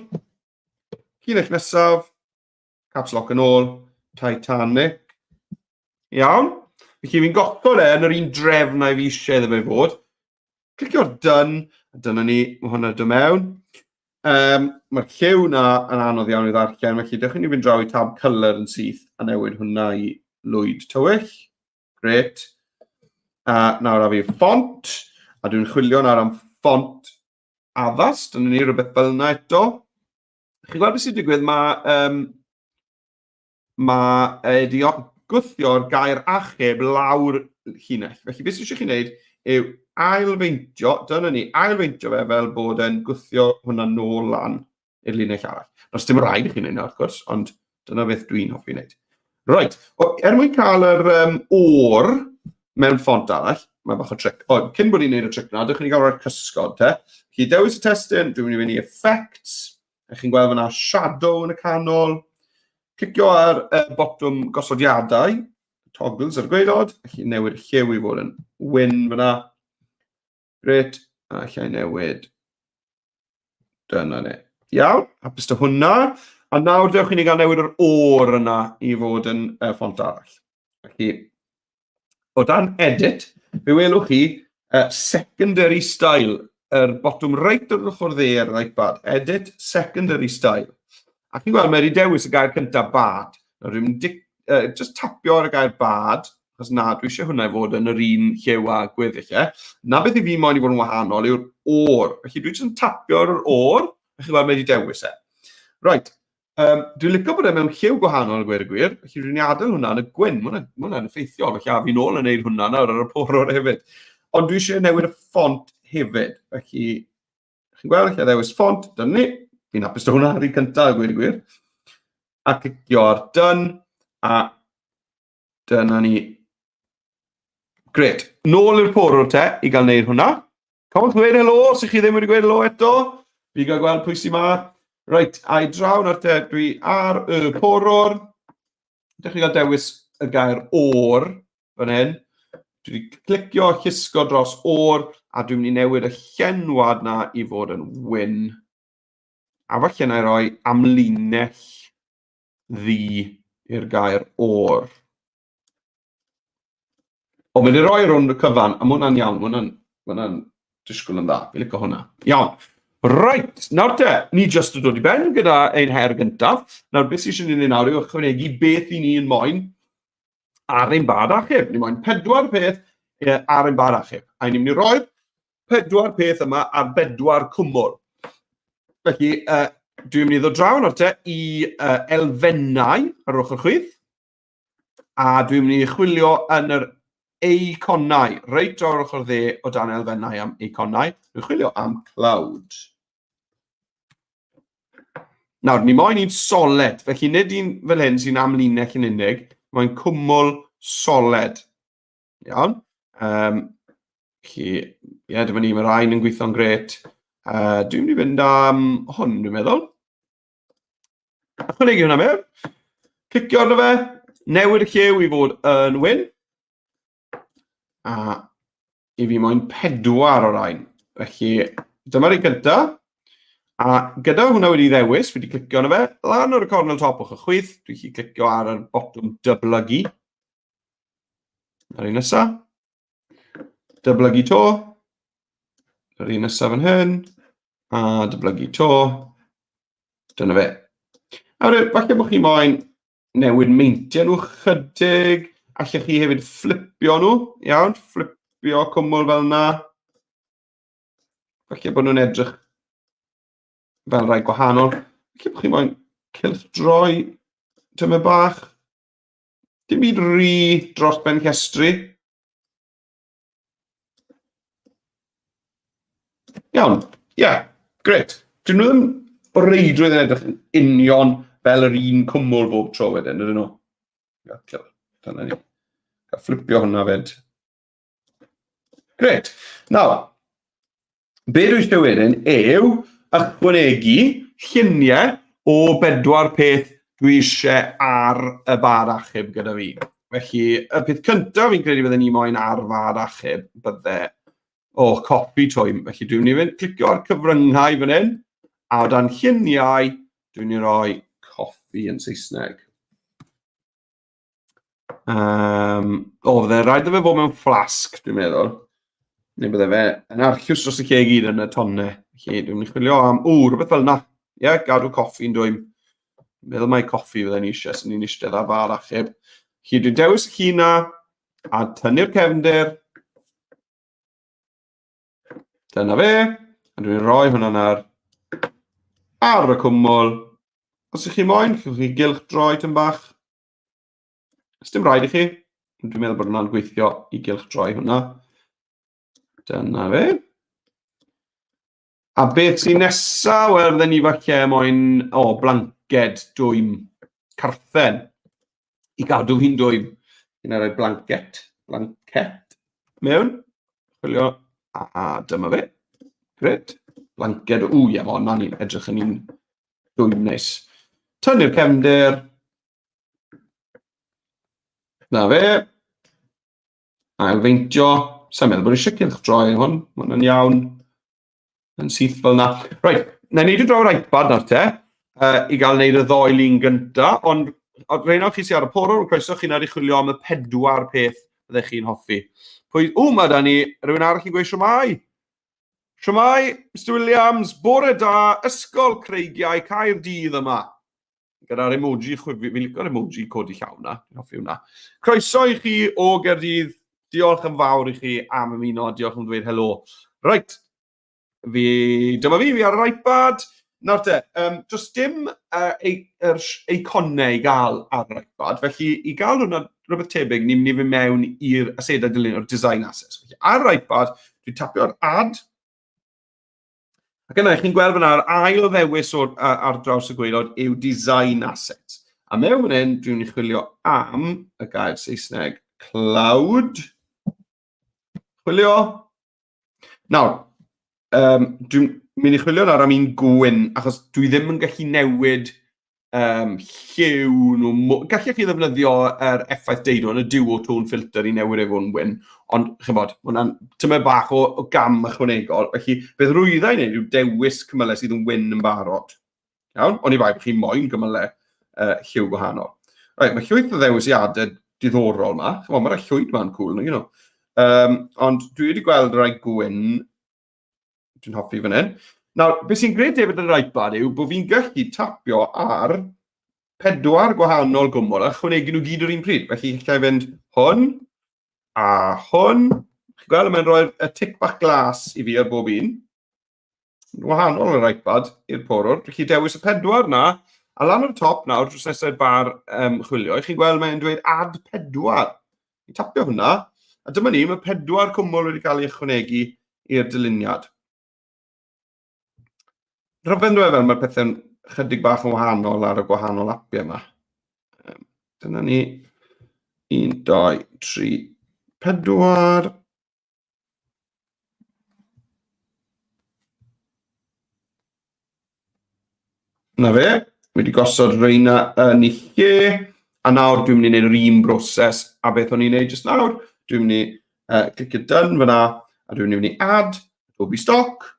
llinell nesaf, Caps lock yn ôl, Titanic. Iawn. Felly fi'n gosod e yn yr un drefn na fi eisiau iddo fe fod. Clicio'r done, a dyna ni, mae hwnna dod mewn. Mae'r lliw na yn anodd iawn i ddarllen, felly dewch i ni fynd draw i tab colour yn syth a newid hwnna i lwyd tywyll. Gret. A nawr a fi ffont, a dwi'n chwilio nawr am ffont addas, dyna ni, rhywbeth fel yna eto. Chi'n gweld beth sy'n digwydd? Mae, mae e wedi gwthio'r gair achub lawr llinell. Felly beth sy'n eisiau chi wneud yw ailfeintio, dyna ni, ailfeintio fe fel bod e'n gwthio hwnna nôl lan i'r linell arall. Does dim rhaid i chi wneud hynna, wrth gwrs, ond dyna beth dwi'n hoffi wneud. Right, o, er mwyn cael yr o'r mewn ffont arall, mae bach o tric. O, cyn bod ni'n neud y tric na, dewch i ni gael rhoi'r cysgod, te. Chi dewis y testun, dwi'n mynd i fynd i effects, a chi'n gweld fyna shadow yn y canol. Clicio ar y botwm gosodiadau, toggles ar y gwaelod, a chi'n newid y lliw i fod yn wyn fyna. Gret, a allai newid. Dyna ni. Iawn, hapus dy hwnna. A nawr dewch i ni gael newid yr o'r yna i fod yn ffont arall. Felly, o dan edit, fe welwch chi secondary style, yr botwm reit o'r ochr dde ar yr iPad. Edit secondary style. A chi'n gweld, mae wedi dewis y gair cyntaf bad. Nawr dwi'n mynd just tapio ar y gair bad, achos na, dwi eisiau hwnna i fod yn yr un lliw a gweddill e. Na beth i fi moyn i fod yn wahanol yw'r o'r. Felly dwi jyst yn tapio ar yr o'r, a chi'n gweld mae wedi dewis e. Right, dwi'n licio bod e mewn lliw gwahanol yn gweud y gwir, felly dwi'n adael hwnna yn y gwyn, mae hwnna'n effeithiol, felly a fi nôl yn neud hwnna nawr ar y porwr hefyd. Ond dwi eisiau newid y ffont hefyd, felly chi'n gweld, lle ddewis ffont, dyna ni, fi'n hapus dy hwnna ar un cyntaf, gweud y gwir. A clicio ar done, a dyna ni. Gret. Nôl i'r porwr te, i gael neud hwnna. Cofiwch ddweud helo os ych chi ddim wedi gweud helo eto. Fi gael gweld pwy sy'n ma. Reit, a i draw nawr te, dwi ar y porwr. Dych chi gael dewis y gair o'r fan hyn. Dwi wedi clicio llusgo dros o'r, a dwi'n mynd i newid y llenwad na i fod yn wyn. A falle na i roi amlinell ddu i'r gair o'r. O, mae wedi rhoi rownd y cyfan, a mae hwnna'n iawn, mae hwnna'n ma hwnna disgwyl yn dda. Fi'n licio hwnna. Iawn. Reit, nawr te, ni jyst yn dod i ben gyda ein her gyntaf. Nawr, beth sydd eisiau ni wneud nawr yw ychwanegu beth i ni'n moyn ar ein bad achub. Ni moyn pedwar peth ar ein bad achub. A ni'n mynd i roi'r pedwar peth yma ar bedwar cwmwl. Felly, dwi'n mynd i ddod draw nawr te i elfennau ar ochr chwith. A dwi'n mynd i chwilio yn yr eiconau, reit o'r ochr dde o dan elfennau am eiconau. Dwi'n chwilio am cloud. Nawr, ni moyn un soled, felly nid un fel hyn sy'n amlinell yn unig, mae'n cwmwl soled. Iawn. Felly, ie, yeah, dyma ni, mae rhain yn gweithio'n gret. Dwi'n mynd i fynd am hwn, dwi'n meddwl. Ychwanegu hwnna mewn. Clicio arno fe, newid y lliw i fod yn wyn. A i fi moyn pedwar o rain. Felly, dyma'r un gyntaf. A gyda hwnna wedi ddewis, wedi clicio arno fe, lan o'r cornel top o'ch chwith, dwi'n gallu clicio ar y botwm dyblygu. Yr un nesaf. Dyblygu to. Yr un nesaf fan hyn. A dyblygu to. Dyna fe. A wedyn, falle bod chi moyn newid meintiau nhw chydig. Allech chi hefyd fflipio nhw. Iawn, fflipio cwmwl fel yna. Falle bod nhw'n edrych fel rhai gwahanol. Falle bod chi moyn cylchdroi tymed bach. Dim byd rhy dros ben llestri. Iawn, ie, yeah, gret. Dyn nhw ddim o reidrwydd yn edrych yn union fel yr un cwmwl bob tro wedyn, ydyn nhw? Dyna ni. Gael fflipio hwnna fyd. Gret. Nawr, be dwi eisiau wedyn yw ychwanegu lluniau o bedwar peth dwi eisiau ar y bar achub gyda fi. Felly, y peth cyntaf fi'n credu bydden ni moyn ar far achub bydde o, copy twym. Felly dwi'n mynd i fynd, clicio ar cyfryngau fan hyn, a o dan lluniau, dwi'n mynd i roi coffi yn Saesneg. Um, o, fydde rhaid iddo fe fod mewn fflasg, dwi'n meddwl. Neu bydde fe yn arllwys dros y lle i gyd yn y tonnau. Felly dwi'n mynd i chwilio am, o, rhywbeth fel yna. Ie, yeah, gadw coffi'n dwym. Meddwl mai coffi fydden ni eisiau, sy'n ni'n eistedd ar far achub. Felly dwi'n dewis y llun na, a tynnu'r cefndir. Dyna fe. A dwi'n rhoi hwnna nawr ar y cwmwl. Os ych chi moyn, chewch chi gylch droi tyn bach. Os dim rhaid i chi. Dwi'n meddwl bod hwnna'n gweithio i gylch droi hwnna. Dyna fe. A beth sy'n nesa? Wel, fydden ni falle moyn, o, blanced dwym, carthen, i gadw hi'n dwym. Yna rhoi blancet, blancet mewn. Chwilio, a, a dyma fe. Gret. Blanced, o, ie, mae hwnna'n edrych yn un dwym neis. Tynnu'r cefndir. Na fe. Ailfeintio. Sa'n meddwl bod eisiau cylchdroi hwn. Mae hwnna'n iawn. Yn syth fel yna. Reit, na i wneud y draw yr iPad nawr te, i gael wneud y ddoi lun gynta, ond rhain o chi sydd ar y porwr, croeso chi nawr i chwilio am y pedwar peth byddech chi'n hoffi. Pwy, o, mae da ni rhywun arall yn gweud siwmai. Siwmai, Mr Williams, bore da, Ysgol Creigiau, Caerdydd yma. Gyda'r emoji chwifio, fi'n licio'r emoji codi llaw na, fi'n hoffi hwnna. Croeso i chi o Gerdydd, diolch yn fawr i chi am ymuno, diolch am ddweud helo. Reit, fi, dyma fi, fi ar yr iPad. Nawr te, um, does dim uh, ei, er, eiconau i gael ar yr iPad, felly i gael hwnna rhywbeth tebyg, ni'n mynd i fynd mewn i'r asedau dylunio, o'r design assets. Felly, ar yr iPad, dwi'n tapio'r add, Ac yna, chi'n gweld fyna, yr ail ddewis o'r, ar draws y gwaelod yw design assets. A mewn fan hyn, dwi'n mynd i chwilio am y gair Saesneg cloud. Chwilio. Nawr, um, dwi'n mynd i chwilio nawr am un gwyn, achos dwi ddim yn gallu newid um, lliw nhw. Gallech chi ddefnyddio yr effaith deudw yn y duo tone filter i newid ei fod yn wyn, ond chybod, mae hwnna'n tymed bach o, o gam ychwanegol. Felly, beth rwydda i wneud yw dewis cymylau sydd yn wyn yn barod. Iawn? Ond i bai bod chi moyn gymylau uh, lliw gwahanol. Right, mae llwyth o ddewisiadau diddorol yma. Chymod, mae'r llwyd ma'n cool, you know. Um, ond dwi wedi gweld rhai gwyn Dwi'n hoffi fan hyn. Nawr, beth sy'n gred hefyd yn yr iPad yw bod fi'n gallu tapio ar pedwar gwahanol gwmwl a chwanegu nhw gyd o'r un pryd. Felly, gallai fynd hwn a hwn. Chi'n gweld, mae'n rhoi'r y tic bach glas i fi ar bob un. Wahanol yr iPad i'r porwr. Dwi'n gallu dewis y pedwar na. A lan o'r top nawr, drws nesaf bar um, chwilio, chi'n gweld mae'n dweud add pedwar. Ni'n tapio hwnna, a dyma ni, mae pedwar cwmwl wedi cael ei ychwanegu i'r dyluniad. Rhyfedd dwi fel mae pethau'n chydig bach yn wahanol ar y gwahanol apiau yma. Dyna ni. 1, 2, 3, 4. Na fe, wedi gosod reina yn ei lle, a nawr dwi'n mynd i wneud yr un broses a beth o'n i'n wneud jyst nawr. Dwi'n mynd i uh, clicio done fyna, a dwi'n mynd i add, Adobe Stock,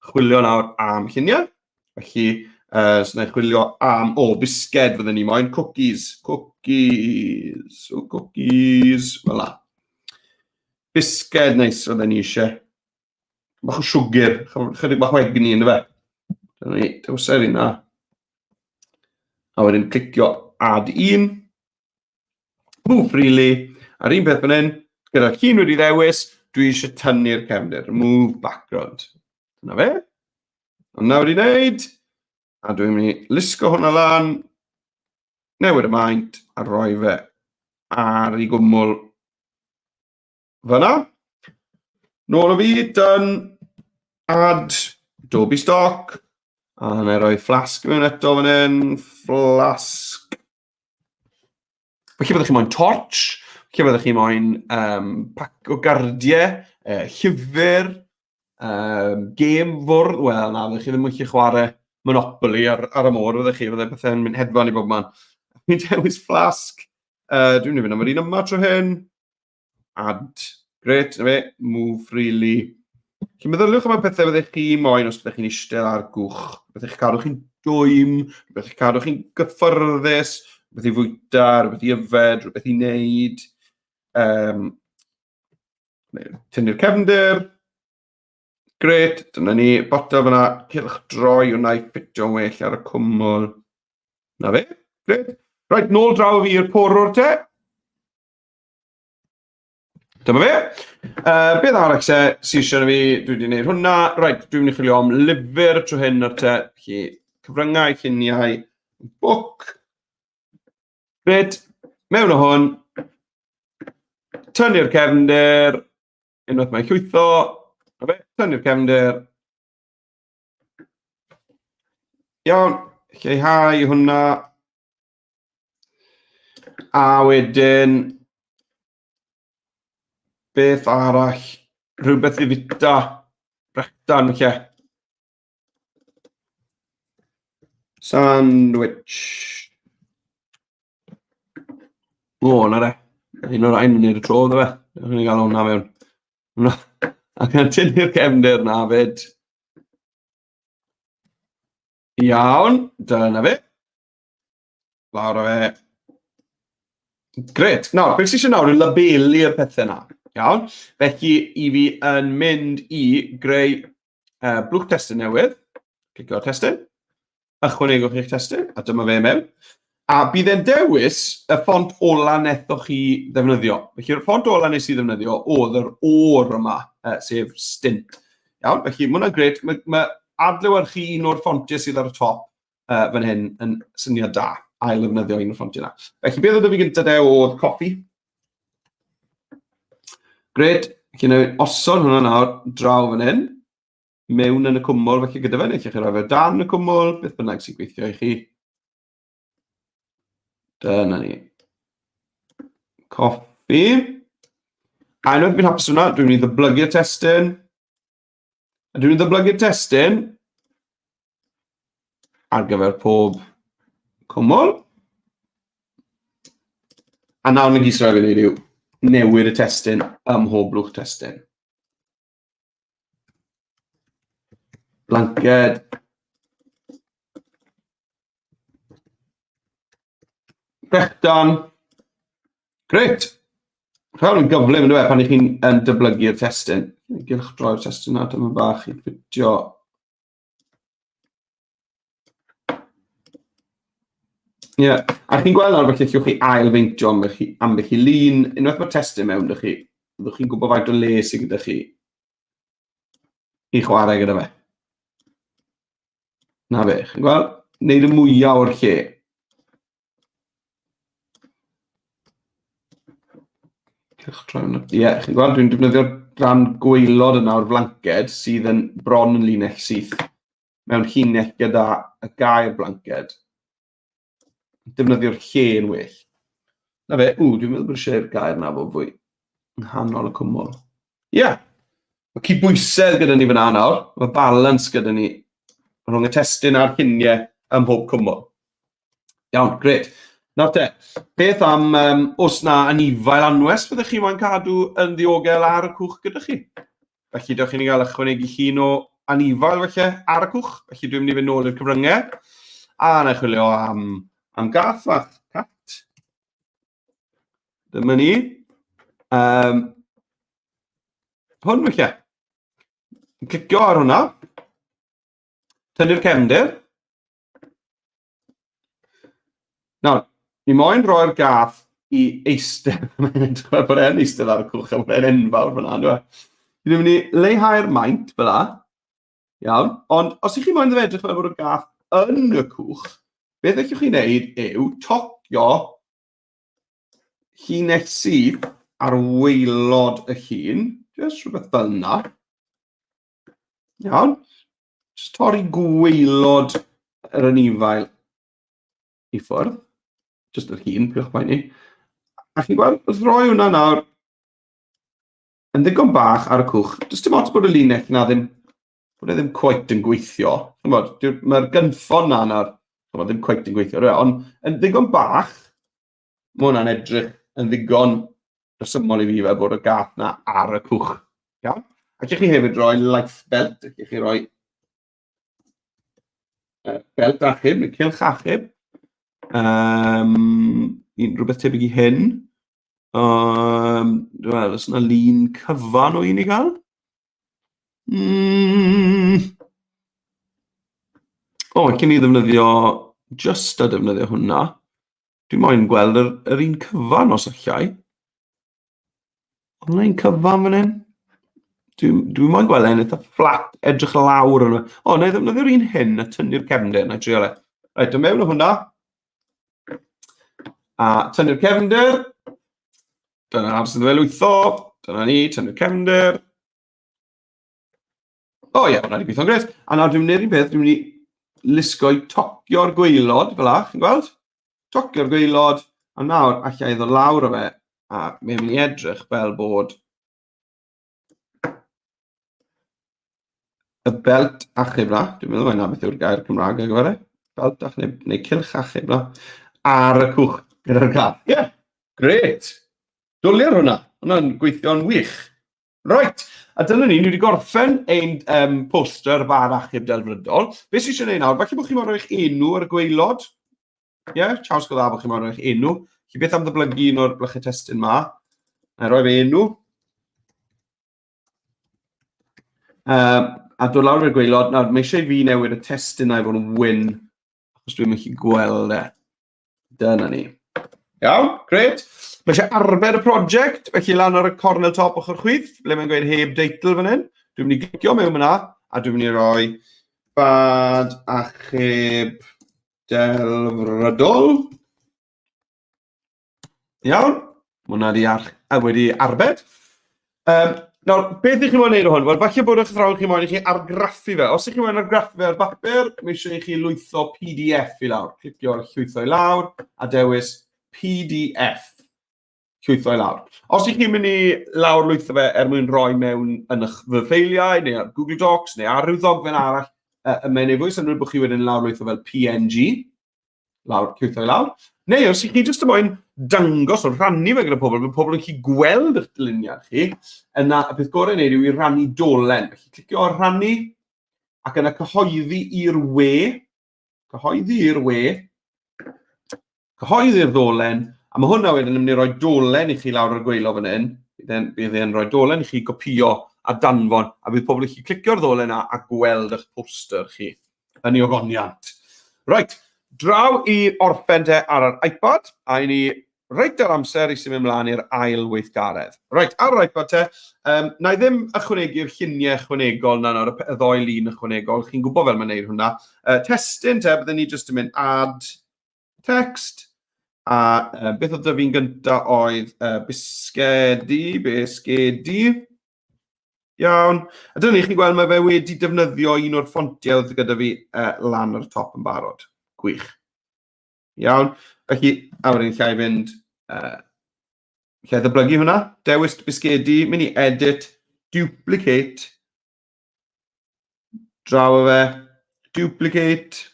chwilio nawr am lluniau. Felly, uh, so na i chwilio am, o, oh, bisged fydden ni moyn, cookies, cookies, o, oh, cookies, fel la. Bisged neis fydden ni eisiau. Bach o siwgr, chydig bach o egni ynddo fe. Dyna ni, dewser un na. A wedyn clicio add un. Move freely. A'r un peth fan hyn, gyda'r llun wedi ddewis, dwi eisiau tynnu'r cefndir. Remove background. Dyna fe. Hwna wedi wneud. A dwi'n mynd i lusgo hwnna lan, newid y maint a rhoi fe ar ei gwmwl Fyna. Nôl o fi, done. Add Adobe Stock. A na i roi flask mewn eto fan hyn. Flask. Felly byddwch chi moyn torch, felly byddwch chi moyn pac o gardiau, llyfr, gêm fwrdd, wel na, fyddwch chi ddim yn gallu chwarae Monopoly ar y môr, fyddwch chi, fyddai pethau'n mynd hedfan i bob man. Fi'n dewis flask, dwi'n mynd i fynd am yr un yma tro hyn. Add. Gret, na fe, move freely. Felly meddyliwch am y pethau fyddech chi moyn os byddech chi'n eistedd ar gwch. Byddech chi'n cadw chi'n dwym, byddech chi'n cadw chi'n gyffyrddus, rhywbeth i fwyta, rhywbeth i yfed, rhywbeth i wneud. Tynnu'r cefndir. Gret, dyna ni. Botel fyna, cylch droi hwnna i ffitio'n well ar y cwmwl. Na fe, gret. Reit, nôl draw fi i'r porwr te. Dyma fe. Beth arall se sy'n eisiau fi? Dwi wedi gwneud hwnna. Reit, dwi'n mynd i chwilio am lyfr tro hyn ar te. Felly, cyfryngau, lluniau, book. Gret. Mewn o hwn. Tynnu'r cefndir. Unwaith mae'n llwytho. Na fe, tynnu'r cefndir. Iawn, lleihau hwnna. A wedyn, beth arall? Rhywbeth i fita. Brechdan, lle. Sandwich. O, na re. Un o'r rhain yn gwneud y tro, dda fe. Rwy'n ni gael hwnna mewn. Ac yn tynnu'r cefndir na fyd. Iawn, dyna fe. Lawr o fe. Gret. Nawr, beth sydd eisiau nawr yw labelu'r pethau yna. Iawn. Felly, i fi yn mynd i greu blwch testun newydd. Clicio ar testun. Ychwanegwch eich testun, a dyma fe mewn. A bydd e'n dewis y ffont ola nethoch chi ddefnyddio. Felly'r ffont ola nes i ddefnyddio oedd yr o'r yma, sef Stint. Iawn, felly mae hwnna'n gret. Mae adlewyrchu un o'r ffontiau sydd ar y top fan hyn yn syniad da, ail ddefnyddio un o'r ffontiau yna. Felly beth oedd fi gyntaf de oedd coffi. Gret, felly na osod hwnna nawr draw fan hyn, mewn yn y cwmwl felly gyda fe, neu chi roi fe dan y cwmwl, beth bynnag sy'n gweithio i chi. Dyna ni. Coffi. A unwaith fi'n hapus hwnna, dwi'n mynd i ddyblygu'r testun. A dwi'n ddyblygu'r testun ar gyfer pob cwmwl. A nawr na gyd sy'n rhaid i wneud yw newid y testun ym mhob blwch testun. Blanced. Brechdan. Grêt. Rhaid yn gyflym, ynddo fe, pan ych chi'n yn dyblygu'r testun. Gylch droi'r testun na, dyma bach i ffitio. Ie, yeah. A chi'n gweld nawr felly allwch chi ail feintio ambell i, ambell i lun. Unwaith mae'r testun mewn, dych chi, byddwch chi'n gwybod faint o le sydd gyda chi i chwarae gyda fe. Na fe, chi'n gweld? Neud y mwyaf o'r lle. Ie, yeah, chi'n gweld, dwi'n defnyddio'r rhan gwaelod yna o'r flanced sydd yn bron yn linell syth mewn llinell gyda y gair blanced. Defnyddio'r lle yn well. Na fe, ww, dwi'n meddwl bod eisiau'r gair na fod fwy yng nghanol y cwmwl. Ie, yeah. Mae cydbwysedd gyda ni fyna nawr, mae balance gyda ni rhwng y testun a'r lluniau ym mhob cwmwl. Iawn, gret. Nawr te, beth am os na anifail anwes fyddech chi moyn cadw yn ddiogel ar y cwch gyda chi? Felly, dewch i ni gael ychwanegu llun o anifail felly ar y cwch. Felly, dwi'n mynd i fynd nôl i'r cyfryngau. A na i chwilio am gath fach, cat. Dyma ni. Hwn felly. Clicio ar hwnna. Tynnu'r cefndir. Nawr, ni moyn roi'r gath i eistedd. Mae'n edrych fel bod e'n eistedd ar y cwch a bod e'n enfawr fyna, on'd yw e? Ni'n mynd i leihau'r maint fel 'a. Iawn, ond os ych chi moyn iddo fe edrych fel bod y gath yn y cwch, beth allwch chi wneud yw tocio llinell syth ar waelod y llun, jyst rhywbeth fel yna. Iawn. Just torri gwaelod yr anifail i ffwrdd. Just yr hun, pwch poeni. A chi'n gweld, wrth roi hwnna nawr, yn ddigon bach ar y cwch, does dim ots bod y linell na ddim, bod e ddim quite yn gweithio. Mae'r gynffon na nawr, chymod, ddim quite yn gweithio, ond yn ddigon bach, mae hwnna'n edrych yn ddigon rhesymol i fi fel bod y gath na ar y cwch. Iawn? A chi hefyd roi life belt, allwch chi roi belt achub, neu cylch achub. Um, un, rhywbeth tebyg i hyn. Um, Wel, oes yna lun cyfan o un i gael? O, cyn i ddefnyddio, just a defnyddio hwnna. Dwi moyn gweld yr, yr un cyfan os allai. Ond un cyfan fan hyn. Dwi, dwi moyn gweld e'n eitha fflat, edrych lawr yna. O, na i ddefnyddio'r un hyn a tynnu'r cefndir, na i trio le. Reit, do mewn o hwnna. A tynnu'r cefndir. Dyna ar sydd fel lwytho. Dyna ni, tynnu'r cefndir. O ie, hwnna wedi gweithio'n gret. A nawr dwi'n mynd i'r un peth, dwi'n mynd i lusgo i tocio'r gwaelod, fel la, chi'n gweld? Tocio'r gwaelod, a nawr allai ddod lawr o fe, a mae'n mynd i edrych fel bod y belt achub na, dwi'n meddwl mae na beth yw'r gair Cymraeg ar gyfer e, belt achub, neu, neu cylch achub na, ar y cwch gyda'r gath. Ie, yeah, gret! Dwli ar hwnna, hwnna'n gweithio'n wych. Reit, a dyna ni, ni wedi gorffen ein um, poster bar achub delfrydol. Be sy'n eisiau gwneud nawr? Falle bod chi'n moyn rhoi'ch enw ar y gwaelod. Ie, yeah, siawns go dda bod chi'n moyn rhoi'ch enw. Felly beth am ddyblygu un o'r blychau testun ma? Na i roi fe enw. A dod lawr i'r gwaelod. Nawr, mae eisiau i fi newid y testun na i fod yn wyn, achos dwi'n mynd i gweld e. Dyna ni. Iawn, gret. Mae eisiau arbed y prosiect, felly lan ar y cornel top ochr chwith, ble mae'n gweud heb deitl fan hyn. Dwi'n mynd i glicio mewn yna, a dwi'n mynd i roi bad achub delfrydol. Iawn, mae hwnna wedi, ar, wedi arbed. Um, nawr, beth ych chi'n moyn neud o hwn? Wel, falle bod eich athrawon chi moyn i chi argraffu fe. Os ych chi'n moyn argraffu fe ar bapur, mae eisiau i chi lwytho PDF i lawr. Clicio ar llwytho i lawr a dewis PDF. Llwytho i lawr. Os ych chi'n mynd i lawr lwytho fe er mwyn rhoi mewn yn eich fy ffeiliau, neu ar Google Docs, neu ar rhyw ddogfen arall, uh, mae'n ei fwy synnwyr bod chi wedyn lawr lwytho fel PNG lawr, llwytho i lawr. Neu os ych chi jyst yn moyn dangos o rannu fe gyda pobl, bydd pobl yn gallu gweld eich dyluniad chi, yna y peth gorau i wneud yw i rannu dolen. Felly clicio ar rannu ac yna cyhoeddi i'r we, cyhoeddi i'r we, cyhoeddi'r ddolen, a mae hwnna wedyn yn mynd i roi dolen i chi lawr ar gweilo fan hyn, bydd e'n rhoi dolen i chi gopio a danfon, a bydd pobl yn gallu clicio'r ddolen yna a gweld eich poster chi. yn ei ogoniant. Reit, draw i orffen te ar yr iPad, a i ni reit ar amser i symud ymlaen i'r ail weithgaredd. Reit, ar yr iPad te, um, na i ddim ychwanegu'r lluniau ychwanegol na nawr, y ddoi lun ychwanegol, chi'n gwybod fel mae'n neud hwnna. Testun te, byddwn ni jyst yn mynd add text, a beth oedd dy fi'n gynta oedd bisgedi, bisgedi, Iawn. A dyna ni, chi'n gweld mae fe wedi defnyddio un o'r ffontiau oedd gyda fi uh, lan ar y top yn barod. Gwych. Iawn. Felly, a wedyn llai fynd... Uh, llai ddyblygu hwnna. Dewis bisgedi, mynd i edit, duplicate, draw o fe, duplicate,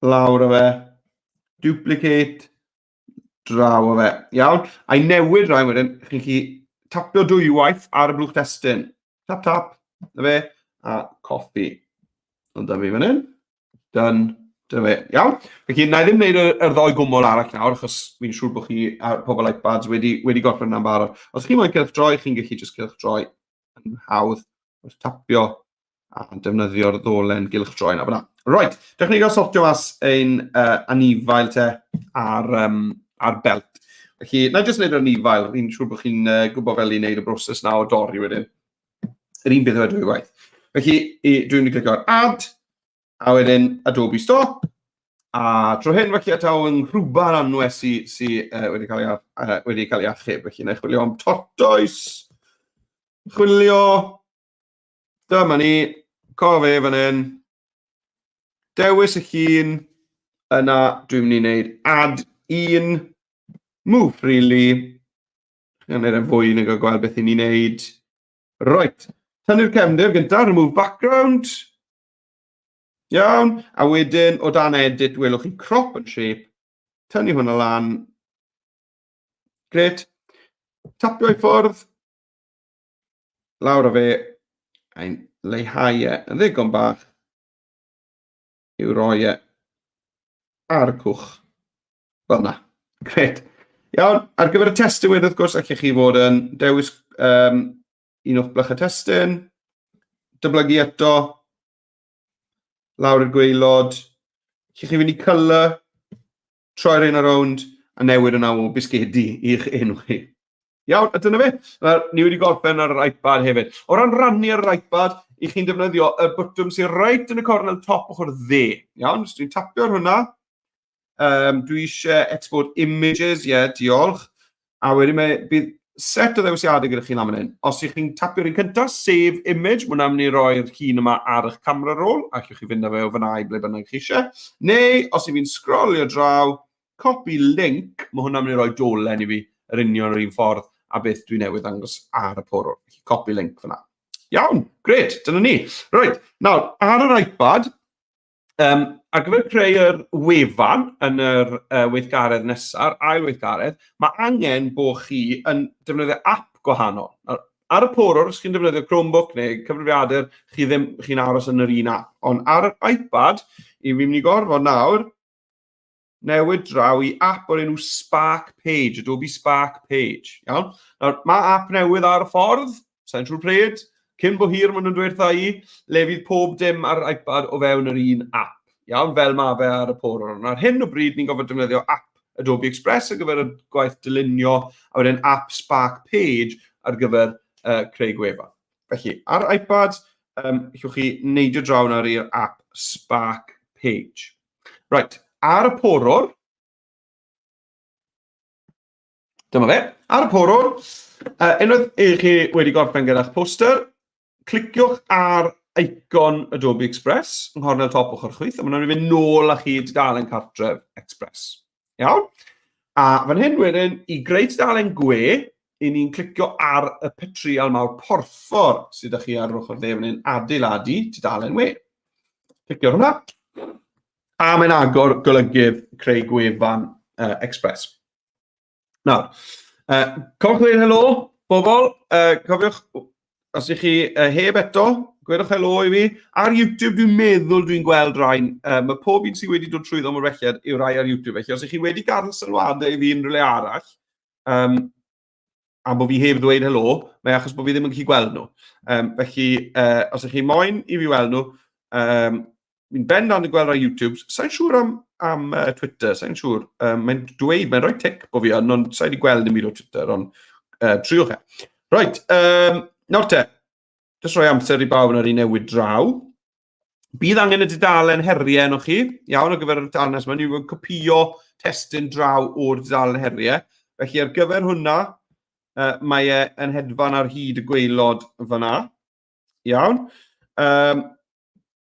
lawr o fe, duplicate, draw o fe. Iawn? A i newid rhain wedyn, chi'n gallu tapio dwywaith ar y blwch testun. Tap, tap, na fe, a coffi. Ond da fi fan hyn. Done. Dyna fe. Iawn? Felly, na i ddim wneud yr, yr ddoi gwmwl arall nawr, achos fi'n siŵr bod chi a pobl iPads wedi, wedi gorffen yna'n barod. Os chi'n moyn cylchdroi, chi'n gallu jyst cylchdroi yn hawdd wrth tapio a defnyddio'r ddolen gylchdroi yna fyna. Right, dewch ni gael sortio mas ein anifail te ar, um, ar belt. Felly, na i jyst wneud yr anifail, fi'n siŵr bod chi'n gwybod fel i wneud y broses na o dorri wedyn. Yr un beth yw e dwy waith. Felly, dwi'n mynd i clicio ar add, a wedyn Adobe Stock, a tro hyn felly taw yng nghrwban anwes sy, sy wedi, cael ei, wedi cael ei achub. Felly, na i chwilio am tortoise, chwilio, Dyma ni, Co fe fan hyn. Dewis y llun. Yna dwi'n mynd i wneud add un. Move freely. Yn gwneud e'n fwy nag o gweld beth i ni'n neud. Right. Tynnu'r cefndir gyntaf, remove background. Iawn. A wedyn, o dan edit, welwch chi crop and shape. Tynnu hwnna lan. Gret. Tapio i ffwrdd. Lawr o fe. A'n leihau e yn ddigon bach i'w roi e ar y cwch. Fel na. Gret. Iawn, ar gyfer y testun wedyn, wrth gwrs, allech chi fod yn dewis um, un o'ch blychau testun, dyblygu eto, lawr i'r gweilod, allech chi fynd i colour, troi'r un ar rownd, a newid yna o bisgedi i'ch enw chi. Iawn, a dyna fe. Nawr, ni wedi gorffen ar yr iPad hefyd. O ran rannu ar yr iPad, i chi'n defnyddio y bwtwm sy'n reit yn y cornel top ochr dde. Iawn, so dwi'n tapio ar hwnna. Um, dwi eisiau export images, ie, yeah, diolch. A wedyn mae, bydd set o ddewisiadau gyda chi lan fan hyn. Os ych chi'n tapio'r un cyntaf, save image, mae hwnna'n mynd i roi'r llun yma ar eich camera roll, a allwch chi fynd â fe o fan'na i ble bynnag chi eisiau. Neu, os ych chi'n sgrolio draw, copy link, mae hwnna'n mynd i roi dolen i fi yr union yr un ffordd a beth dwi newydd ddangos ar y porwr. Copy link fyna. Iawn, gret, dyna ni. Reit, nawr, ar yr iPad, um, ar gyfer creu yr wefan yn yr uh, weithgaredd nesaf, ail weithgaredd, mae angen bod chi yn defnyddio app gwahanol. Nawr, ar y porwr, os chi'n defnyddio Chromebook neu cyfrifiadur, chi ddim, chi'n aros yn yr un app. Ond ar yr iPad, i fi'n mynd i gorfod nawr, newid draw i app o'r enw Spark Page, Adobe Spark Page. Iawn? Nawr, mae app newydd ar y ffordd, sa'n siŵr pryd, cyn bo hir maen nhw'n dweud wrtha i, le fydd pob dim ar iPad o fewn yr un app. Iawn, fel mae fe ar y porwr. Ond ar hyn o bryd, ni'n gofod defnyddio app Adobe Express ar gyfer y gwaith dylunio, a wedyn app Spark Page ar gyfer uh, creu gwefan. Felly, ar iPad, um, allwch chi neidio draw nawr i'r app Spark Page. Right, ar y porwr, dyma fe, ar y porwr, uh, unwaith i chi wedi gorffen gyda'ch poster, cliciwch ar icon Adobe Express yng nghornel top ochr chwith, a mae'n mynd nôl â chi i dudalen cartref Express. Iawn? A fan hyn wedyn, i greu tudalen gwe, i ni'n clicio ar y petrial mawr porffor sydd â chi ar yr ochr dde fan hyn, adeiladu tudalen we. Clicio hwnna. A mae'n agor golygydd creu gwefan uh, Express. Nawr, uh, cofiwch ddweud helo, bobl. Uh, cofiwch, os ych chi uh, heb eto, gwedwch helo i fi. Ar YouTube, dwi'n meddwl dwi'n gweld rhain. Uh, mae pob un sydd wedi dod trwyddo mor belled yw rai ar YouTube. Felly, os ych chi wedi gadael sylwadau i fi yn rhywle arall, um, a bod fi heb ddweud helo, mae achos bod fi ddim yn gallu gweld nhw. Um, felly, uh, os ych chi moyn i fi weld nhw, um, fi'n bendant yn gweld ar YouTube, sa'n siŵr am, am uh, Twitter, sa'n siŵr. Um, mae'n dweud, mae'n rhoi tic bod fi yn, ond sa'i wedi gweld dim byd o Twitter, ond uh, triwch e. Right, um, nawr te, jyst rhoi amser i bawb yn yr un newid draw. Bydd angen y dudalen heriau yno chi, iawn, ar gyfer y dudalen nesaf. Ni'n mynd copio testun draw o'r dudalen heriau. Felly ar gyfer hwnna, uh, mae e yn hedfan ar hyd y gweilod fyna. Iawn. Um,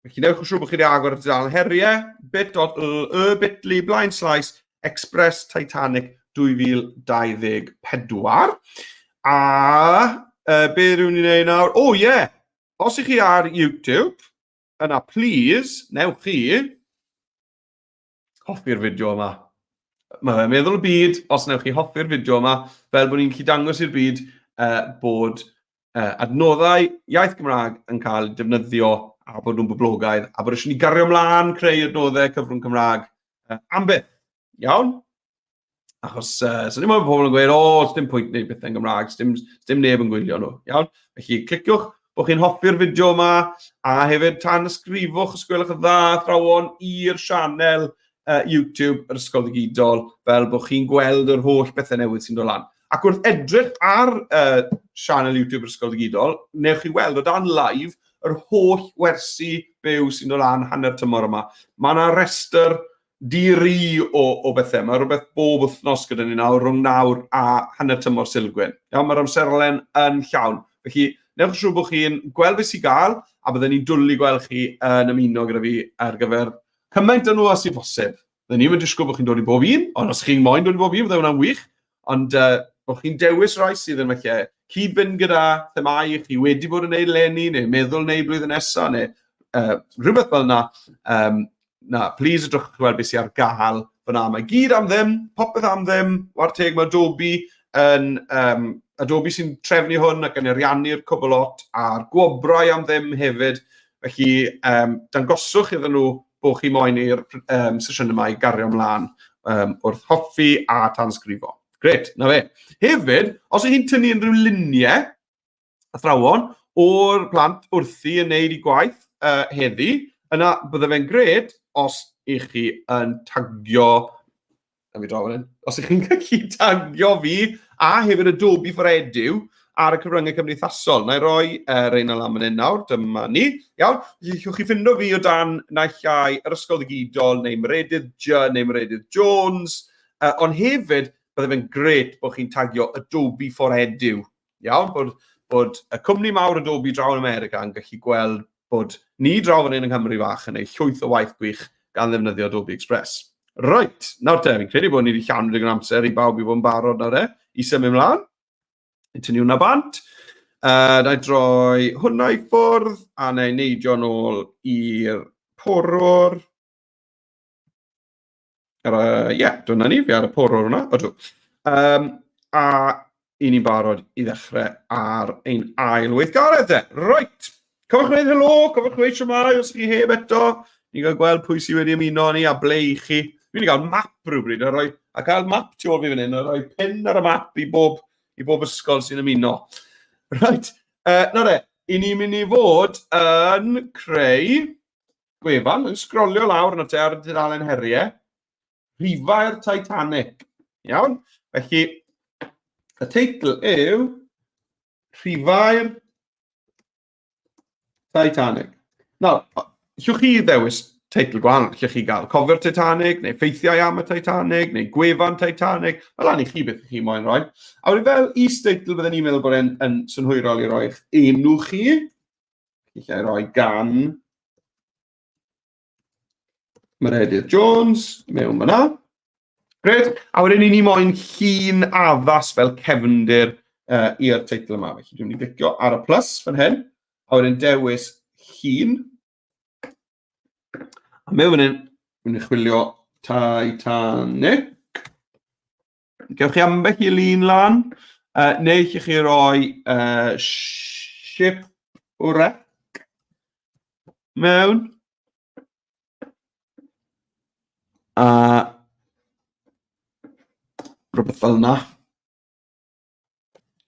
felly newch yn siŵr bod chi wedi agor y dudalen heriau. bit.ly, bit.ly, blaen slaes, Express Titanic 2024. A uh, be rwy'n ei wneud nawr? O, oh, ie! Yeah. Os ych chi ar YouTube, yna please, newch chi hoffi'r fideo yma. Mae fe'n meddwl y byd, os newch chi hoffi'r fideo yma, fel bod ni'n gallu dangos i'r byd uh, bod uh, adnoddau iaith Gymraeg yn cael eu defnyddio a bod nhw'n boblogaidd, a bod eisiau ni gario ymlaen creu adnoddau cyfrwng Cymraeg uh, am byth. Iawn? Achos uh, so ddim ond pobl yn gweud, o, oh, dim pwynt wneud bethau'n Gymraeg, dim, dim neb yn gwylio nhw. Iawn? Felly, cliciwch bod chi'n hoffi'r fideo yma, a hefyd tan ysgrifwch os gwelwch yn dda, athrawon, i'r sianel uh, YouTube yr Ysgol Ddigidol, fel bod chi'n gweld yr holl bethau newydd sy'n dod lan. Ac wrth edrych ar uh, sianel YouTube yr Ysgol Ddigidol, newch chi weld o dan live yr holl wersi byw sy'n dod lan hanner tymor yma. Mae yna restr di-ri o, o bethau. Mae rhywbeth bob wythnos gyda ni nawr, rhwng nawr a hanner tymor Silgwyn. Iawn, mae'r amserlen yn llawn. Felly, Newch yn siŵr bod chi'n gweld beth sy'n gael, a byddwn ni'n dwlu gweld chi yn ymuno gyda fi ar gyfer cymaint o nhw as sy'n bosib. Byddwn ni'n disgwyl bod chi'n dod i bob un, ond os chi'n moyn dod i bob un, bydde hwnna'n wych. Ond bod chi'n dewis rai sydd yn falle cyd-fynd gyda themâu chi wedi bod yn neud leni, neu meddwl wneud blwyddyn nesaf, neu rhywbeth fel yna, na, please edrychwch i weld beth sydd ar gael fyna. Mae gyd am ddim, popeth am ddim, war teg, mae Adobe yn, Adobe sy'n trefnu hwn ac yn ariannu'r cwbl lot, a'r gwobrau am ddim hefyd. Felly, dangoswch iddyn nhw bod chi moyn i'r sesiwn yma i gario ymlaen wrth hoffi a tanysgrifo. Gret, na fe. Hefyd, os ych chi'n tynnu unrhyw luniau, athrawon, o'r plant wrthi yn neud i gwaith heddi, yna bydde fe'n gret os ych chi yn tagio na fi draw fan hyn, os ych chi'n gallu tagio fi a hefyd Adobe for Edu ar y cyfryngau cymdeithasol. Na i roi reina lan fan hyn nawr, dyma ni. Iawn, felly allwch chi ffindo fi o dan naill ai yr Ysgol Ddigidol neu Meredydd J neu Meredydd Jones, ond hefyd bydde fe'n gret bod chi'n tagio Adobe for Edu. Iawn, bod y cwmni mawr Adobe draw yn America yn gallu gweld bod ni draw fan hyn yng Nghymru fach yn ei llwyth o waith gwych gan ddefnyddio Adobe Express. Reit, nawr te, fi'n credu bod ni wedi llawn digon amser i bawb i fod yn barod nawr e, i symud ymlaen. Yn tynnu hwnna bant. Na i droi hwnna i ffwrdd, a na i neidio nôl i'r porwr. Ar, ie, yeah, dyna ni, fi ar y porwr hwnna, ydw. A i ni'n barod i ddechrau ar ein ail weithgaredd de. Right, cofiwch wneud helo, cofiwch wneud siwmai os chi heb eto. Ni'n cael gweld pwy sydd wedi ymuno ni a ble i chi. Fi wedi cael map rhywbryd a, rhoi, a cael map tu ôl fi fan hyn a rhoi pin ar y map i bob ysgol sy'n ymuno. Right, nawr e, i ni'n mynd i fod yn creu gwefan, yn sgrolio lawr yn y te ar y dudalen heriau, rhifau'r Titanic. Iawn? Felly, y teitl yw Rhifau'r Titanic. Nawr, llwch chi ddewis teitl gwahanol, llwch chi gael cofio'r Titanic, neu ffeithiau am y Titanic, neu gwefan Titanic, mae lan i chi beth chi moyn rhoi. A wedyn fel is-deitl bydden ni'n meddwl bod e'n yn synhwyrol i roi'ch enw chi. Alla i roi gan Meredydd Jones mewn fyna. Gret. A wedyn ni moyn llun addas fel cefndir i'r teitl yma. Felly dwi'n mynd i glicio ar y plus fan hyn, a wedyn dewis llun. A mewn fan hyn, dwi'n mynd i chwilio Titanic. Gewch chi ambell i lun lan, neu allwch chi roi shipwreck mewn. A rhywbeth fel yna.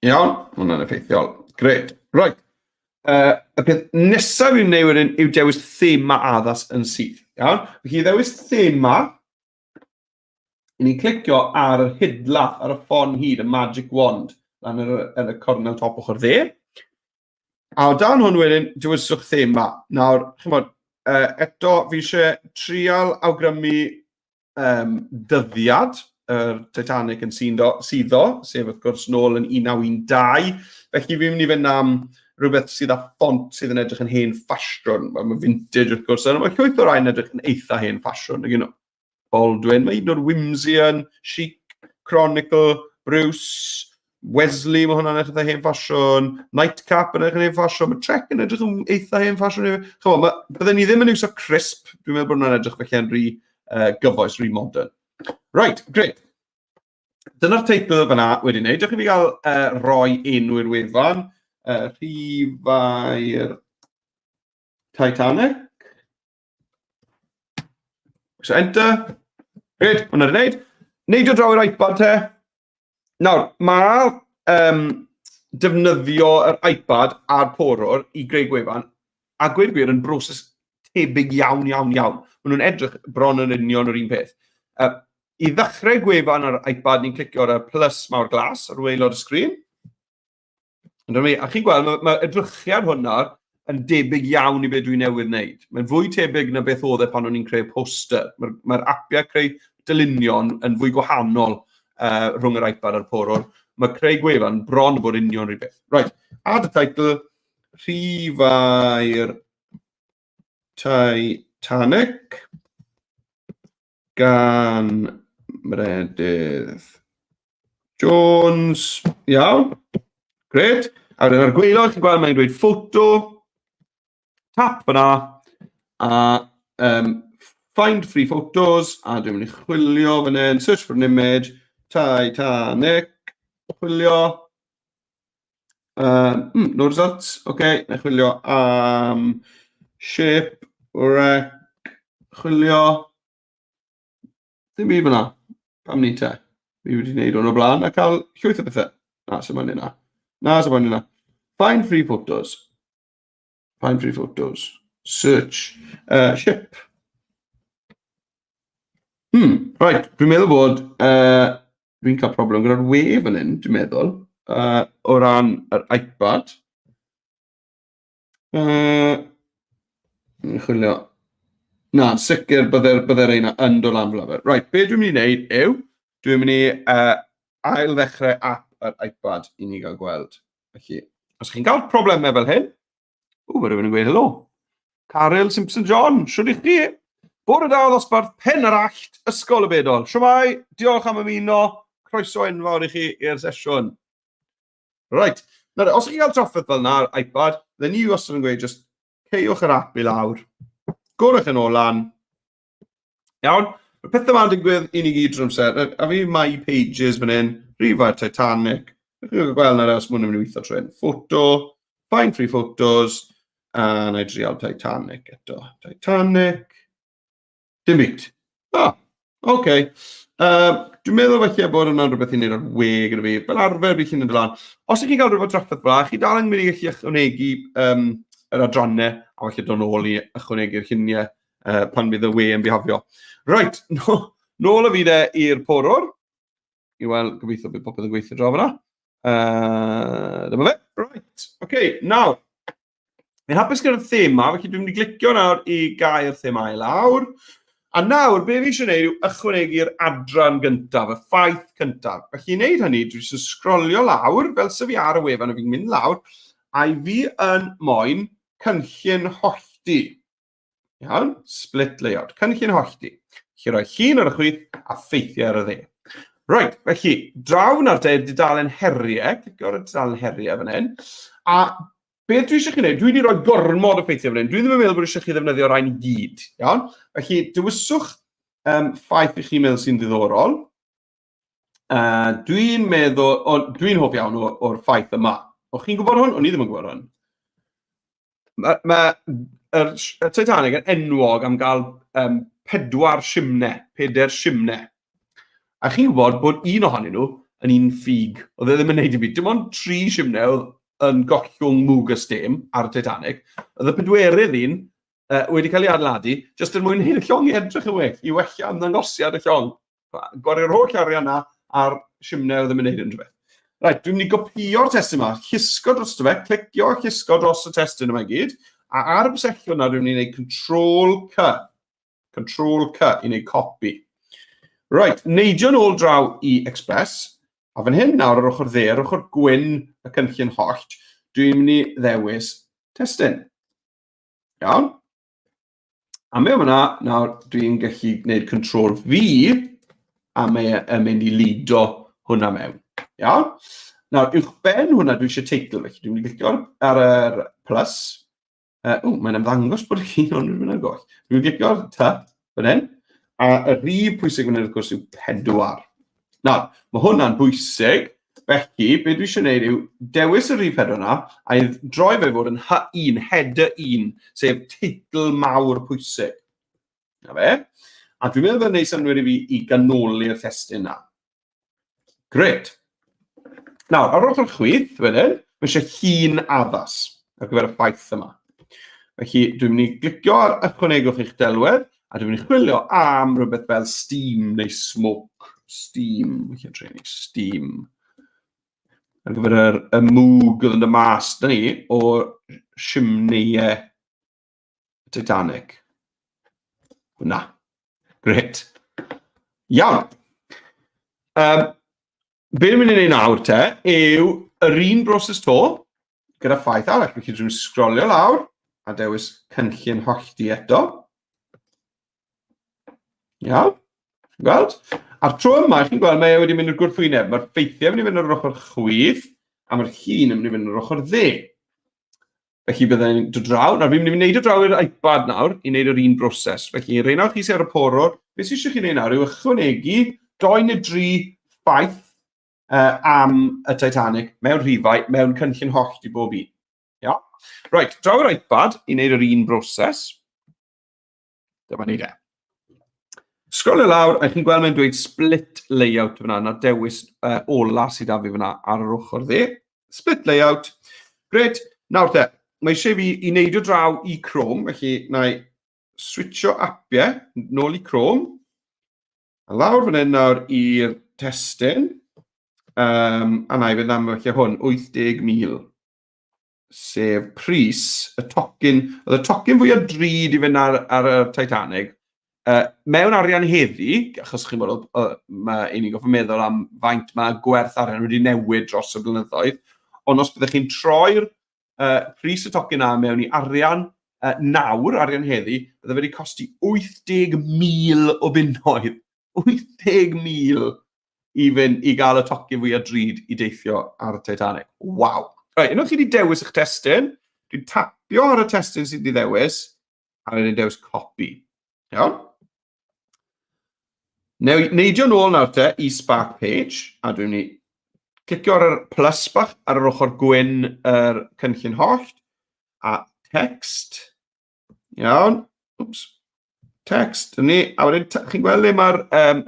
Iawn, ma' hwnna'n effeithiol. Gret. Right. Y peth nesaf i'w wneud wedyn yw dewis thema addas yn syth. Iawn? Felly i ddewis thema, i ni'n clicio ar yr hidlath, ar y ffon hyd, y magic wand, lan yn y cornel top ochr dde. A o dan hwn wedyn, dewiswch thema. Nawr, chimod, eto fi eisiau trial awgrymu dyddiad yr Titanic yn suddo, sef wrth gwrs nôl yn 1912. Felly fi'n mynd i fynd am rhywbeth sydd â ffont sydd yn edrych yn hen ffasiwn. Mae vintage wrth gwrs, ond mae llwyth o rai'n edrych yn eitha hen ffasiwn, nag y'n nhw? Baldwin, mae hyd yn oed Whimsian, Chic, Chronicle, Bruce, Wesley, mae hwnna'n edrych eitha hen ffasiwn, Nightcap yn edrych yn hen ffasiwn, mae Trek yn edrych yn eitha hen ffasiwn. Chymod, bydden ni ddim yn iwsio Crisp, dwi'n meddwl bod hwnna'n edrych felly yn rhy gyfoes, rhy modern. Right, great. Dyna'r teitl fyna wedi wneud. Dewch i fi gael rhoi enw i'r wefan. Rhifau'r Titanic. So enter. Great, hwnna wedi wneud. Neidio draw i'r iPad te. Nawr, mae defnyddio yr iPad a'r porwr i greu gwefan, a gweud gwir, yn broses tebyg iawn, iawn, iawn. Maen nhw'n edrych bron yn union yr un peth. I ddechrau gwefan ar iPad, ni'n clicio ar y plus mawr glas ar waelod y sgrin. Ond mi, a chi'n gweld, mae edrychiad hwnna yn debyg iawn i beth dwi newydd wneud. Mae'n fwy tebyg na beth oedd e pan o'n i'n creu poster. Mae'r apiau creu dylunion yn fwy gwahanol rhwng yr iPad a'r porwr. Mae creu gwefan bron bod union rhywbeth. Right, add a title. Rhifau'r Titanic gan Meredydd Jones. Iawn. Gret. A wedyn ar gwaelod, chi'n gweld mae'n dweud ffoto. Tap fyna. A um, find free photos. A dwi'n mynd i chwilio fan hyn. Search for an image. Titanic. Chwilio. No results. Oce, okay, na chwilio am ship, wreck, chwilio. Ddim byd fyna. Pam ni te? Fi wedi gwneud hwn o blaen a cael llwyth o bethau. Na, sy'n moyn yna. Na, sy'n moyn yna. Find free photos. Find free photos. Search. Ship. Right, dwi'n meddwl bod dwi'n cael problem gyda'r we fan hyn, dwi'n meddwl, o ran yr iPad. Chwilio. Na, sicr bydde'r bydde reina yn dod lan fel arfer. Right, be dwi'n mynd i wneud yw, dwi'n mynd i ail ddechrau app yr iPad i ni gael gweld. Felly, os chi'n cael problemau fel hyn, ww, mae rhywun yn gweud helo. Caryl Simpson John, siwr i chi? Bore da o ddosbarth Pen yr Allt, Ysgol y Bedol. Siwmai, diolch am ymuno, croeso enfawr i chi i'r sesiwn. Right, nawr, os chi'n cael trafferth fel yna ar iPad, then ni wastad yn gweud, just ceiwch yr app i lawr, gorwch yn ôl lan. Iawn, mae pethau ma'n digwydd i ni gyd drwy'r amser. A fi My Pages fan hyn, rhifau'r Titanic. Chi'n gweld nawr os mwyn yn mynd i weithio trwy hyn. Photo, find free photos, a na i drial Titanic eto. Titanic. Dim byd. Ah, oce. Okay. Dwi'n meddwl felly bod yna'n rhywbeth i wneud ar we gyda fi. Fel arfer, fi chi'n mynd lan. Os ydych chi'n cael rhywbeth drafferth fel chi dal yn mynd i gallu ychwanegu yr adrannau, a falle dod nôl i ychwanegu'r lluniau pan bydd y we yn bihafio. Right, no, nôl â fi de i'r porwr. I weld, gobeithio bydd popeth yn gweithio draw fyna. Dyma fe. Right, oce, okay, nawr. Fi'n hapus gyda'r thema, felly dwi'n mynd i glicio nawr i gael themau lawr. A nawr, be fi eisiau gwneud yw ychwanegu'r adran gyntaf, y ffaith cyntaf. Felly i wneud hynny, dwi eisiau sgrolio lawr, fel sy'n fi ar y wefan, a fi'n mynd lawr, a i fi yn moyn cynllun hollti. Iawn, split layout, cynllun hollti. Felly rhoi llun ar y chwith a ffeithiau ar y dde. Right, felly, draw na'r de, dudalen heriau, clicio ar y dudalen heriau fan hyn, a beth dwi eisiau chi wneud, dwi wedi rhoi gormod o ffeithiau fan hyn, dwi ddim yn meddwl bod eisiau chi ddefnyddio rhain i gyd, iawn? Felly, dewiswch ffaith i chi'n meddwl sy'n ddiddorol. Dwi'n meddwl, dwi'n hoff iawn o'r ffaith yma. O'ch chi'n gwybod hwn? O'n i ddim yn gwybod hwn. Mae ma, yr, y Titanic yn enwog am gael 4 simne, 4 simne. A chi'n gwybod bod un ohonyn nhw yn un ffug. Oedd e ddim yn neud i byd. Dim ond 3 simne oedd yn gollwng mwg y stêm ar y Titanic. Oedd y pedwerydd un wedi cael ei adeiladu jyst er mwyn wneud y llong i edrych yn well, i wella ymddangosiad y llong. Gwario'r holl arian na ar simne oedd ddim yn neud unrhyw beth. Right, dwi'n mynd i gopio'r testun yma, llusgo drosto fe, clicio llusgo dros y testun yma i gyd, a ar y bysellfwrdd yna dwi'n mynd i wneud Control C. Control C i wneud copi. Right, neidio nôl draw i Express, a fan hyn nawr ar ochr dde, ar ochr gwyn y cynllun hollt, dwi'n mynd i ddewis testun. Iawn? A mewn fyna, nawr dwi'n gallu gwneud Control V, a mae e'n mynd i lido hwnna mewn. Iawn? Nawr, uwch ben hwnna, dwi eisiau teitl, felly dwi'n mynd i glicio ar yr plus. O, mae'n ymddangos bod un o'n rhywun ar goll. Dwi'n glicio ar T, fan hyn, a y rhif pwysig fan hyn, wrth gwrs, yw 4. Nawr, mae hwnna'n bwysig, felly be dwi eisiau gwneud yw dewis y rhif 4 yna a'i droi fe fod yn H1, header 1, sef teitl mawr pwysig. Na fe. A dwi'n meddwl bod yn gwneud synnwyr i fi i ganoli'r testun yna. Gret. Nawr, ar ochr chwith, wedyn, mae eisiau llun addas ar gyfer y ffaith yma. Felly, dwi'n mynd i glicio ar ychwanegwch eich delwedd, a dwi'n mynd i chwilio am rhywbeth fel steam neu smoke. Steam, felly treni, steam. Ar gyfer y mwg oedd yn y mas, da ni, o simneiau Titanic. Hwna. Gret. Iawn. Be ni'n mynd i wneud nawr te yw yr un broses to. gyda ffaith arall. Felly dwi'n sgrolio lawr a dewis cynllun hollti eto. Iawn? Chi'n gweld? A'r tro yma, chi'n gweld, mae e wedi mynd i'r gwrthwyneb. Mae'r ffeithiau yn mynd i fynd ar yr ochr chwith, a mae'r llun yn mynd i fynd ar yr ochr dde. Felly byddai'n dod draw. Nawr, fi'n mynd i wneud o draw i'r iPad nawr i wneud yr un broses. Felly, rheina chi sydd ar y porwr, beth sydd eisiau chi wneud nawr yw ychwanegu doi neu dri ffaith am y Titanic mewn rhifau, mewn cynllun hollt i bob un. Ia? Right, draw i'r iPad i wneud yr un broses. Dyma ni de. Sgrolio lawr, a chi'n gweld mae'n dweud split layout fyna, na dewis ola sydd â fi fyna ar yr ochr dde. Split layout. Gret. Nawr te, mae eisiau fi i wneud o draw i Chrome, felly na i switcho apiau nôl i Chrome. A lawr fan hyn nawr i'r testun, a na i fynd am felly hwn, 80,000. Sef pris y tocyn, oedd y tocyn fwyaf drud i fynd ar y Titanic, mewn arian heddi, achos chi'n bod, mae i ni'n goffa meddwl am faint mae gwerth arian wedi newid dros y blynyddoedd, ond os byddech chi'n troi'r pris y tocyn na mewn i arian nawr, arian heddi, bydde wedi costi 80,000 o bunnoedd. 80,000 i fynd i gael y tocyn fwyaf drud i deithio ar y Titanic. Waw! Right, unwaith chi wedi dewis eich testun, dwi'n tapio ar y testun sydd wedi ddewis, a wedyn dewis copy. Iawn? Neu, neidio nôl nawr te i Spark Page, a dwi'n mynd i clicio ar y plus bach ar yr ochr gwyn yr cynllun hollt, a text. Iawn. Wps. Text, dyn ni. A wedyn, chi'n gweld le mae'r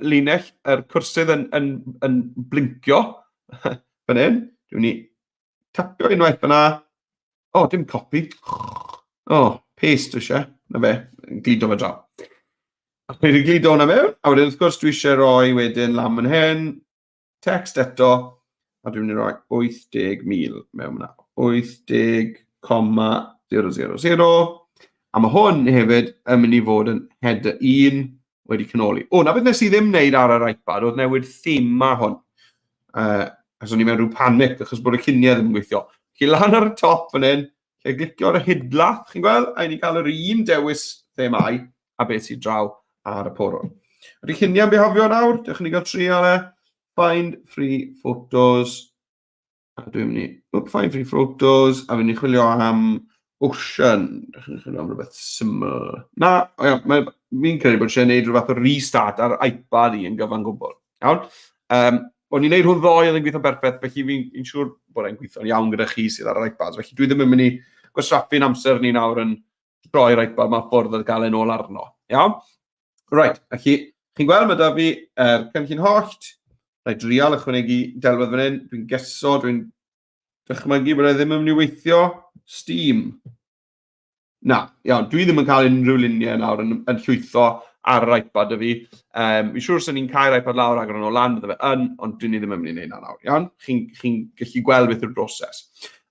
linell, yr cwrsydd yn blincio fan hyn. Dwi'n ni tapio unwaith fyna. O, oh, dim copy. O, oh, paste eisiau. Na fe, gludo fe draw. A dwi wedi gludo hwnna mewn. A wedyn, wrth gwrs, dwi eisiau rhoi wedyn lan fan hyn. Text eto, a dwi'n mynd i roi 80,000 mewn yna. 80,000. A mae hwn hefyd yn mynd i fod yn header 1 wedi canoli. O, na beth nes i ddim wneud ar yr iPad, oedd newid thema hwn. Achos o'n i mewn rhyw panic, achos bod y lluniau ddim yn gweithio. Felly lan ar y top fan hyn, lle glicio ar y hidlath, chi'n gweld, a i ni gael yr un dewis themau a beth sydd draw ar y porwr. Ydy lluniau'n bihafio nawr? Dewch ni gael trial e. Find free photos. A dwi'n mynd i... Oop, find free photos. A fi'n mynd i chwilio am ocean. Dewch ni chwilio am rhywbeth syml. Na, o ia, mae, fi'n credu bod eisiau gwneud rhywbeth o restart ar iPad i yn gyfan gwbl. Iawn? O'n i'n gwneud hwn ddoe, oedd e'n gweithio'n berffaith, felly fi'n fi siŵr bod e'n gweithio'n iawn gyda chi sydd ar yr iPads. Felly dwi ddim yn mynd i gwastraffu'n amser ni nawr yn troi'r iPad mae ffwrdd a gael e'n ôl arno. Iawn? Right, felly, chi'n gweld mae da fi cynllun hollt. Rhaid drial ychwanegu delwedd fan hyn. Dwi'n geso, dwi'n dychmygu bod e ddim yn mynd i weithio. Steam. Na, iawn, dwi ddim yn cael unrhyw luniau nawr yn llwytho ar yr iPad y fi. Fi'n siŵr os o'n i'n cael iPad lawr agor yn ôl lan, bydde fe yn, ond dwi ni ddim yn mynd i wneud na nawr, iawn? Chi'n chi gallu gweld beth yw'r broses.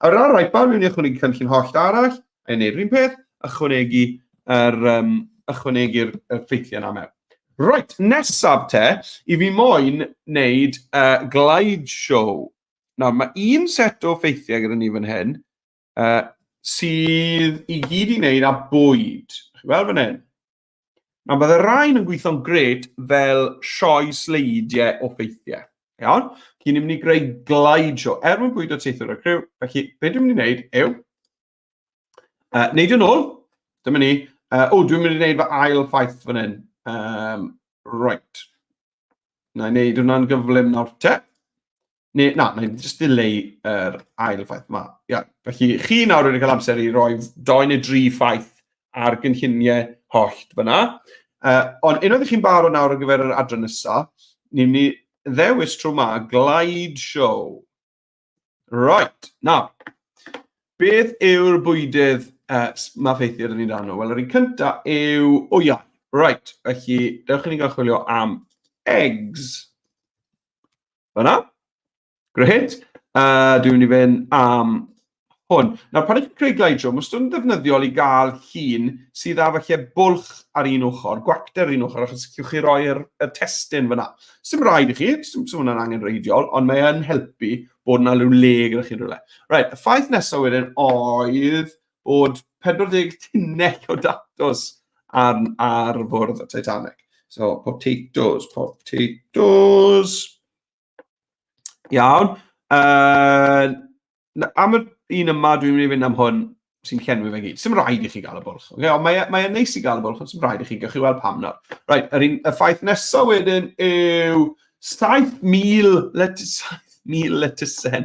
Ar yr iPad, fi'n mynd i ychwanegu cynllun hollt arall. a wneud yr un peth, ychwanegu yr, ychwanegu'r yr ffeithiau yna mewn. Right, nesaf te, i fi moyn wneud glide show. Nawr, mae un set o ffeithiau gyda ni fan hyn, sydd i gyd i wneud â bwyd. Chi'n gweld fan hyn? Nawr, bydd y rhain yn gweithio'n gret fel sioe sleidiau o ffeithiau. Iawn? Cyn i mynd i greu glide show, er mwyn bwydo teithwyr y criw. Felly, be dwi'n mynd i wneud yw, neidio nôl, dyma ni. O, dwi'n mynd i wneud fy ail ffaith fan hyn. Right. Na i wneud hwnna'n gyflym nawr te. Neu, na, na i jyst dileu yr ail ffaith yma. Ia, felly chi nawr wedi cael amser i roi doi neu dri ffaith ar gynlluniau hollt fyna. Ond unwaith i chi'n barod nawr ar gyfer yr adran nesaf, ni'n mynd i ddewis tro ma glide show. Right, nawr, beth yw'r bwydydd mae ffeithiau dyn ni'n dan nhw? Wel, yr un cyntaf yw wyau. Right, felly, dewch i ni gael chwilio am eggs. Fyna. Great. Dwi'n mynd i fynd am Hwn. Nawr, pan ych chi'n creu glide-show, mae wastad yn ddefnyddiol i gael llun sydd â falle bwlch ar un ochr, gwacter ar un ochr, achos allwch chi roi'r y testun fyna. Sdim rhaid i chi, sdim hwnna'n angenrheidiol, ond mae yn helpu bod yna rhyw le gyda chi rhywle. Right, y ffaith nesaf wedyn oedd bod 40 tunnell o datws ar, ar fwrdd y Titanic. So, potatoes, potatoes. Iawn. Am yr un yma, dwi'n mynd i fynd am hwn sy'n llenwi fe gyd. Sdim rhaid i chi gael y bwlch. Okay? Ond mae, e, mae e'n neis i gael y bwlch, ond sdim rhaid i chi. Gewch chi weld pam nawr. Right, yr un, y ffaith nesaf wedyn yw 7,000 let, 7,000 lettucen.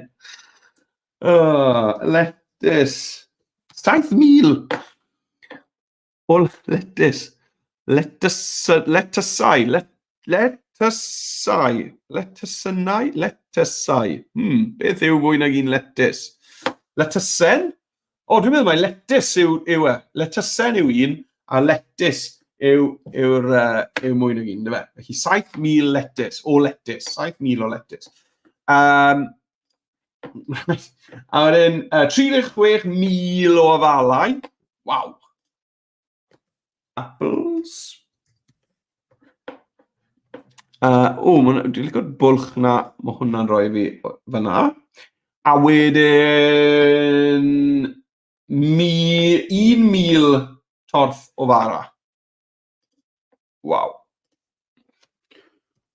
Oh, lettuce. 7,000! O letys. Letys, letysau. Let, letysau. Letysynnau? Letysau. Beth yw fwy nag un letys? Letysen? O, dwi'n meddwl mai letys yw, yw e. Letysen yw un, a letys yw, yw'r, yw mwy nag un, dyfe? Felly 7,000 letys, o letys, 7,000 o letys. A wedyn, 36,000 o afalau. Waw. Apples. O, dwi'n licio'r bwlch na, mae hwnna'n rhoi fi fyna. A wedyn, mi, 1,000 torth o fara. Waw.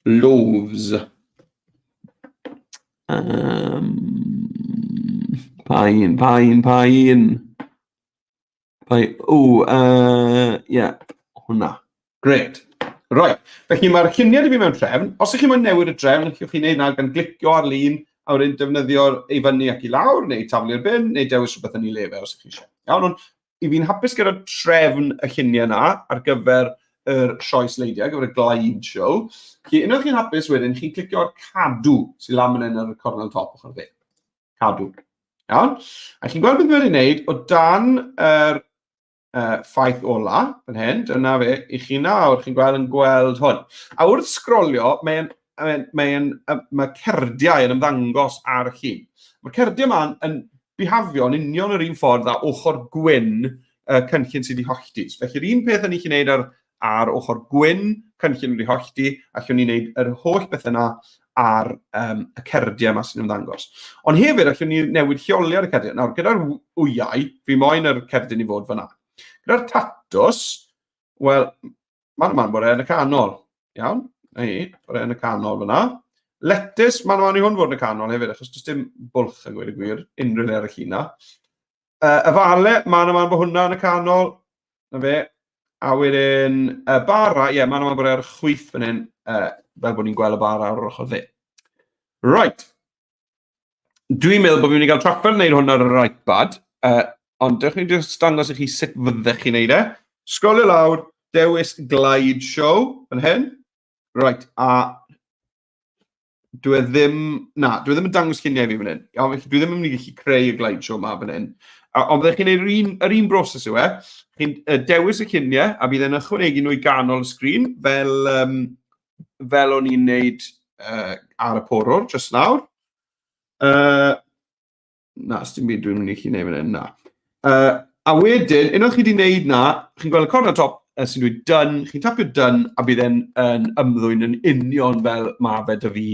Loaves. Pa un, pa un, pa un? Pa un, o, ie, hwnna. Gret. Right, felly mae'r lluniau i fi mewn trefn. Os ydych chi'n moyn newid y drefn, allwch chi wneud na gan glicio ar lun a wedyn defnyddio'r ei fyny ac i lawr, neu taflu'r bin, neu dewis rhywbeth yn ei le fe os ydych chi eisiau. Iawn, ond i fi'n hapus gyda trefn y lluniau yna ar gyfer yr sioe sleidiau, ar gyfer y glide show. Felly, unwaith chi'n hapus wedyn, chi'n clicio'r cadw sy'n lan fan hyn ar y cornel top ochr dde. Cadw. Iawn? A chi'n gweld beth mae'n ei wneud o dan yr ffaith ola, fan hyn, dyna fe, i chi nawr, chi'n gweld yn gweld hwn. A wrth sgrolio, mae'n mae, mae, mae cerdiau yn ymddangos ar y llun. Mae'r cerdiau yma yn, yn bihafio yn union yr un ffordd â ochr gwyn y cynllun sydd wedi hollti. Felly'r un peth yn i chi wneud ar, ar ochr gwyn cynllun wedi hollti, allwn ni wneud yr holl beth yna ar y cerdiau yma sy'n ymddangos. Ond hefyd, allwn ni newid lleoliad y cerdiau. Nawr, gyda'r wyau, fi moyn yr cerdyn i fod fyna. Gyda'r tatws, wel, Mae'n man bod e yn y canol. Iawn? Na i, bod e yn y canol fyna. Letys, mae'n man i hwn fod yn y canol hefyd, achos does dim bwlch yn gweud y gwir, unrhyw le ar y llun na. Efale, mae'n man bod hwnna yn y canol. Na fe. A wedyn, y bara, ie, yeah, mae'n man bod e ar y chwith fan hyn, fel bod ni'n gweld y bara ar yr ochr dde. Right. Dwi'n meddwl bod fi'n mynd i gael trafferth wneud hwn ar yr iPad, ond dewch ni jyst dangos i chi sut fyddech chi'n neud e. Sgrolio lawr, dewis Glide Show fan hyn. Right, a dwi e ddim, na, dwi e ddim yn dangos lluniau fi fan hyn. Iawn, felly dwi ddim yn mynd i gallu creu y Glide Show ma fan hyn. A, ond byddech chi'n neud yr un, yr un broses yw e. Chi'n dewis y lluniau a bydd e'n ychwanegu nhw i ganol y sgrin fel, fel o'n i'n neud ar y porwr just nawr. Na, dim byd dwi'n mynd i chi wneud fan hyn, na. A wedyn, unwaith chi wedi wneud na, chi'n gweld y corner top sy'n dweud done, chi'n tapio done a bydd e'n yn ymddwyn yn union fel ma fe dy fi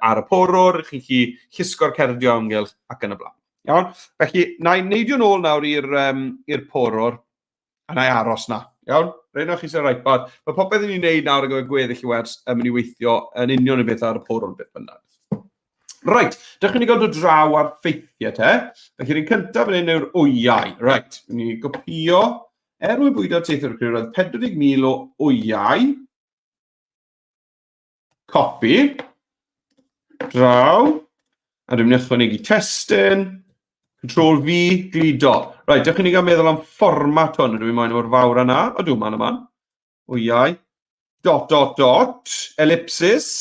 ar y porwr, chi'n gallu llusgo'r cerdio amgylch ac yn y blaen. Iawn? Felly, na i neidio nôl nawr i'r um, i'r porwr, a na i aros na. Iawn? Rhaid chi sy'n ar iPad. Mae popeth ni'n neud nawr ar gyfer gweddill y wers yn mynd i weithio yn union y beth ar y porwr beth bynnag. Right, dechrau ni gael dod draw ar ffeithiau te. Felly'r un cyntaf yn un yw'r wyau. Right, ni gopio. Er mwyn bwydo'r teithio'r criw, roedd 40,000 o wyau. Copy. Draw. A dwi'n mynd i ychwanegu testun. Control V, gludo. Right, dechrau ni gael meddwl am fformat hwn. Ydw i'n moyn o'r fawr yna. Ydw, man yma. Wyau. Dot, dot, dot. Ellipsis.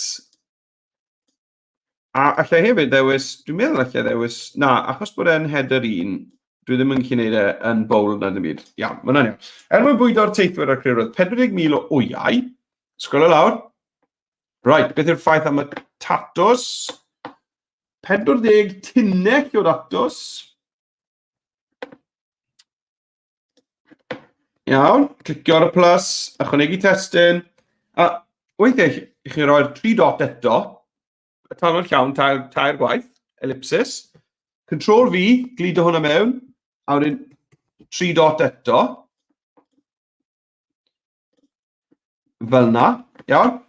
A allai hefyd ddewis, dwi'n meddwl allai ddewis, na, achos bod e'n header un, dwi ddim yn gallu gwneud e yn bold na ddim byd. Iawn, mae hwnna'n iawn. Er mwyn bwydo'r teithwyr a'r criw, roedd 40,000 o wyau. Sgrolio lawr. Right, beth yw'r ffaith am y tatws? 40 tunnell o datws. Iawn, clicio ar y plus, ychwanegu testun, a weithiau i chi roi'r tri dot eto, y talon llawn tair, tair gwaith, ellipsis, Control V, gludo hwnna mewn, a wedyn tri dot eto, fel na, iawn?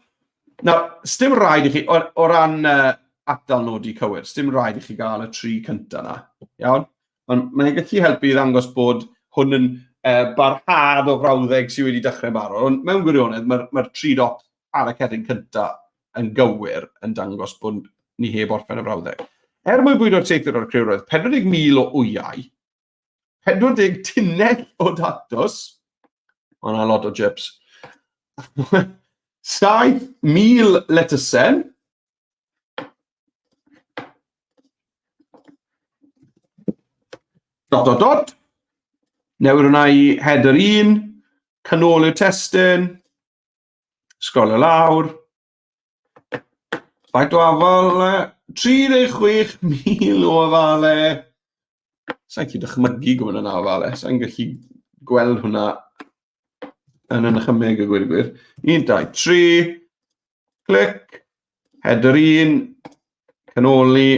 Nawr, sdim rhaid i chi, o, o ran uh, atal nodi cywir, sdim rhaid i chi gael y tri cyntaf na, iawn? Ond mae'n gallu helpu i ddangos bod hwn yn uh, barhad o frawddeg sydd wedi dechrau'n barod. Ond mewn gwirionedd, mae'r mae tri dot ar y cerdyn cyntaf yn gywir yn dangos bod ni heb orffen y frawddeg. Er mwyn bwydo'r teithwyr o'r criw roedd 40,000 o wyau, 40 tunnell o datws, mae hwnna'n lot o chips, 7,000 letysen, dot dot dot, newid hwnna i header 1, canol yw'r testun, sgrolio lawr, Faint o afal? 36,000 o afale. Sa'n gallu dychmygu gwybod yn afale. Sa'n gallu gweld hwnna yn y nychymyg a gweud y gwir. 1, 2, 3. Clic. Header 1. Canoli.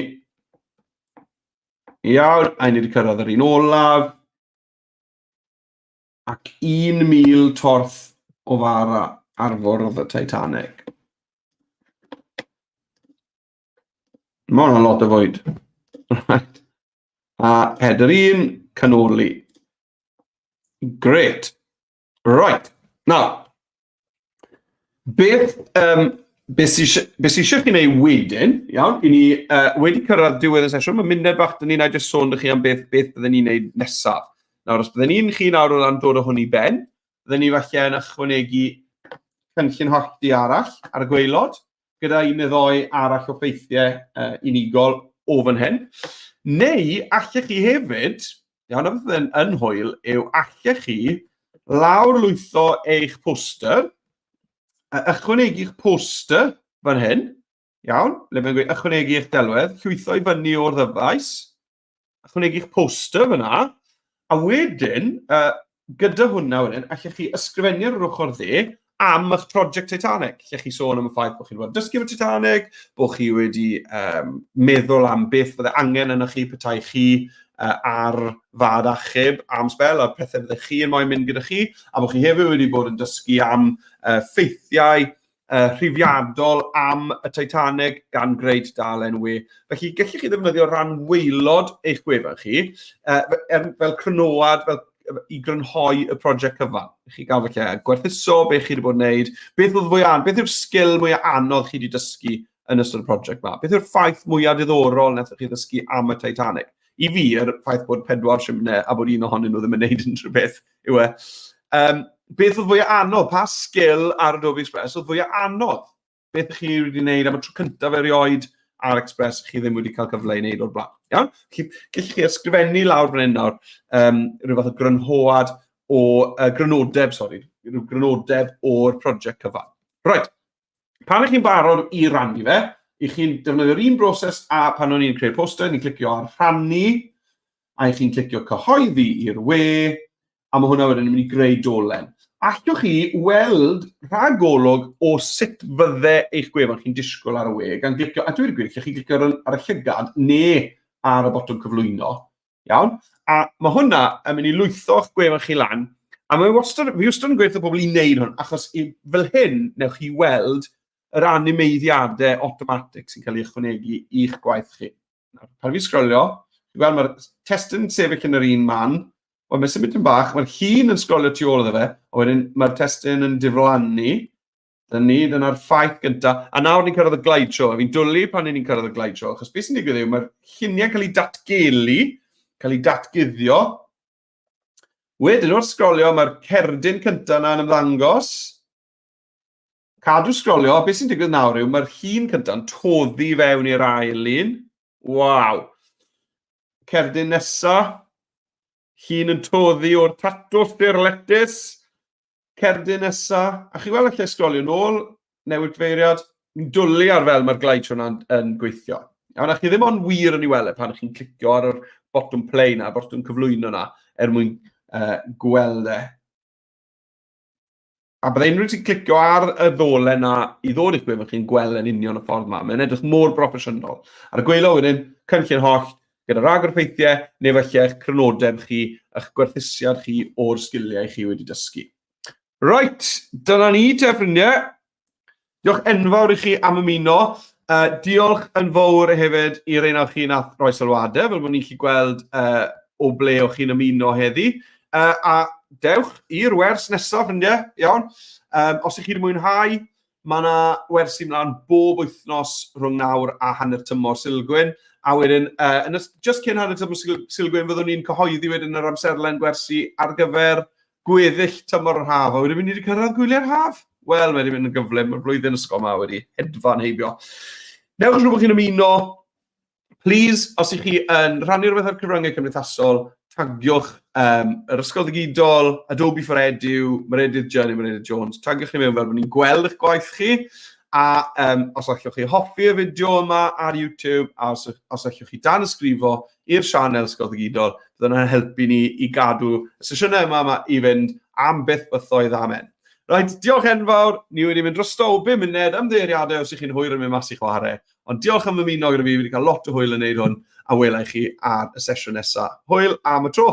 Iawn, a ni wedi cyrraedd yr un olaf. Ac 1,000 torth o fara ar fwrdd y Titanic. Mae hwnna'n lot o fwyd. Right. A header un, canoli. Great. Right. Now, Beth, um, beth sy'n beth sy eisiau chi wneud wedyn, iawn, i ni uh, wedi cyrraedd diwedd y sesiwn, mae munud bach, dyn ni'n jyst sôn chi am beth, beth bydden ni'n wneud nesaf. Nawr, os bydden ni'n chi nawr o ran dod o hwn i ben, bydden ni falle yn ychwanegu cynllun hollti arall ar y gwaelod, gyda un neu ddoi arall o ffeithiau uh, unigol o fan hyn. Neu allech chi hefyd, iawn, a beth yn, yn hwyl, yw allech chi lawr lwytho eich poster, ychwanegu'ch poster fan hyn, iawn, le mae'n gweud ychwanegu eich delwedd, llwytho i fyny o'r ddyfais, ychwanegu'ch poster fyna, a wedyn, uh, gyda hwnna wedyn, allech chi ysgrifennu ar yr ochr dde am eich prosiect Titanic. Allech chi sôn am y ffaith bod chi wedi bod yn dysgu am y Titanic, bod chi wedi um, meddwl am beth fydde angen yna chi petai chi uh, ar fad achub am sbel, a'r pethau fydde chi yn moyn mynd gyda chi, a bod chi hefyd wedi bod yn dysgu am uh, ffeithiau uh, rhifiadol am y Titanic gan greu tudalen we. Felly, gallwch chi ddefnyddio rhan waelod eich gwefan chi uh, fel crynoad, fel i grynhoi y prosiect cyfan. I chi gael felly gwerthuso beth chi wedi bod yn gwneud, beth oedd fwy an, beth yw'r sgil mwyaf anodd chi wedi dysgu yn ystod y prosiect yma? Beth yw'r ffaith mwyaf diddorol wnaethoch chi ddysgu am y Titanic? I fi, yr ffaith bod pedwar simne a bod un ohonyn nhw ddim yn gwneud unrhyw beth yw e. Um, beth oedd fwyaf anodd? Pa sgil ar Adobe Express oedd fwyaf anodd? Beth ych chi wedi wneud am y tro cyntaf erioed ar Express chi ddim wedi cael cyfle i wneud o'r blaen? Iawn? Gallwch chi ysgrifennu lawr fan hyn nawr um, rhyw fath o grynhoad o, uh, grynodeb, sori, rhyw grynodeb o'r prosiect cyfan. Right, pan ych chi'n barod i rannu fe, i chi'n defnyddio'r un broses a pan o'n i'n creu'r poster, ni'n clicio ar rhannu, a i chi'n clicio cyhoeddi i'r we, a mae hwnna wedyn yn mynd i greu dolen. Allwch chi weld rhagolwg o sut fydde eich gwefan chi'n disgwyl ar y we, gan glicio, a dweud y gwir, allwch chi glicio ar, ar y llygad neu ar y botwm cyflwyno, iawn? A mae hwnna yn mynd i lwytho'ch gwefan chi lan, a mae wastad, fi wastad yn gweithio pobl i wneud hwn, achos i, fel hyn, newch chi weld yr animeiddiadau automatic sy'n cael ei ychwanegu i'ch gwaith chi. Nawr, pan fi'n sgrolio, chi'n gweld mae'r testun yn sefyll yn yr un man, wel mae'n symud yn bach, mae'r llun yn sgrolio tu ôl iddo fe, a wedyn mae'r testun yn diflannu. Dyna ni, dyna'r ffaith gyntaf. A nawr ni'n cyrraedd y glide show, a fi'n dwlu pan ni'n cyrraedd y glide show, achos beth sy'n digwydd yw mae'r lluniau'n cael eu datgelu, cael eu datguddio. Wedyn wrth sgrolio, mae'r cerdyn cyntaf yna'n ymddangos. Cadw sgrolio, a beth sy'n digwydd nawr yw mae'r llun cyntaf yn toddi fewn i'r ail un. Waw! Cerdyn nesa, llun yn toddi o'r tatws i'r letys. Cerdyn nesa, a chi weld allai sgrolio nôl, newid cyfeiriad, ni'n dwlu ar fel mae'r glide hwnna'n yn gweithio. A na chi ddim ond wir yn ei weld e pan chi'n clicio ar yr botwm play na, botwm cyflwyno na, er mwyn uh, gweld e. A byddai unrhyw sy'n clicio ar y ddolen na i ddod i'ch gwefan chi'n gweld yn union y ffordd yma. Mae'n edrych mor broffesiynol. Ar y gwaelod wedyn, cynllun hollt, gyda rhagor o ffeithiau, neu falle eich crynodeb chi, eich gwerthusiad chi o'r sgiliau chi wedi dysgu. Right, dyna ni te, ffrindiau. Diolch enfawr i chi am ymuno. Diolch yn fawr hefyd i'r un o'r chi nath roi sylwadau, fel bod ni'n gallu gweld o ble o'ch chi'n ymuno heddi. A dewch i'r wers nesaf, ffrindiau, iawn. Os ych chi wedi mwynhau, mae yna wersi mlaen bob wythnos rhwng nawr a hanner tymor Silgwyn. A wedyn, yn y, just cyn hanner tymor Silgwyn, fyddwn ni'n cyhoeddi wedyn yr amserlen gwersi ar gyfer gweddill tymor yr haf, a wedyn ni wedi cyrraedd gwyliau'r haf. Wel, mae wedi mynd yn gyflym, mae'r flwyddyn ysgol yma wedi hedfan heibio. Newch yn siŵr bod chi'n ymuno. Please, os ych chi yn rhannu rhywbeth ar cyfryngau cymdeithasol, tagiwch yr Ysgol Ddigidol, Adobe for Edu, Meredydd Jun neu Meredydd Jones, tagiwch chi mewn fel bod ni'n gweld eich gwaith chi. A os allwch chi hoffi y fideo yma ar YouTube, a os allwch chi danysgrifo i'r sianel Ysgol Ddigidol, bydd hwnna'n helpu ni i gadw y sesiynau yma i fynd am byth bythoedd amen. Reit, diolch enfawr, ni wedi mynd drosto o 5 munud, ymddiheuriadau os ych chi'n hwyr yn mynd mas i chwarae, ond diolch am ymuno gyda fi, fi wedi cael lot o hwyl yn neud hwn, a wela i chi ar y sesiwn nesaf. Hwyl am y tro!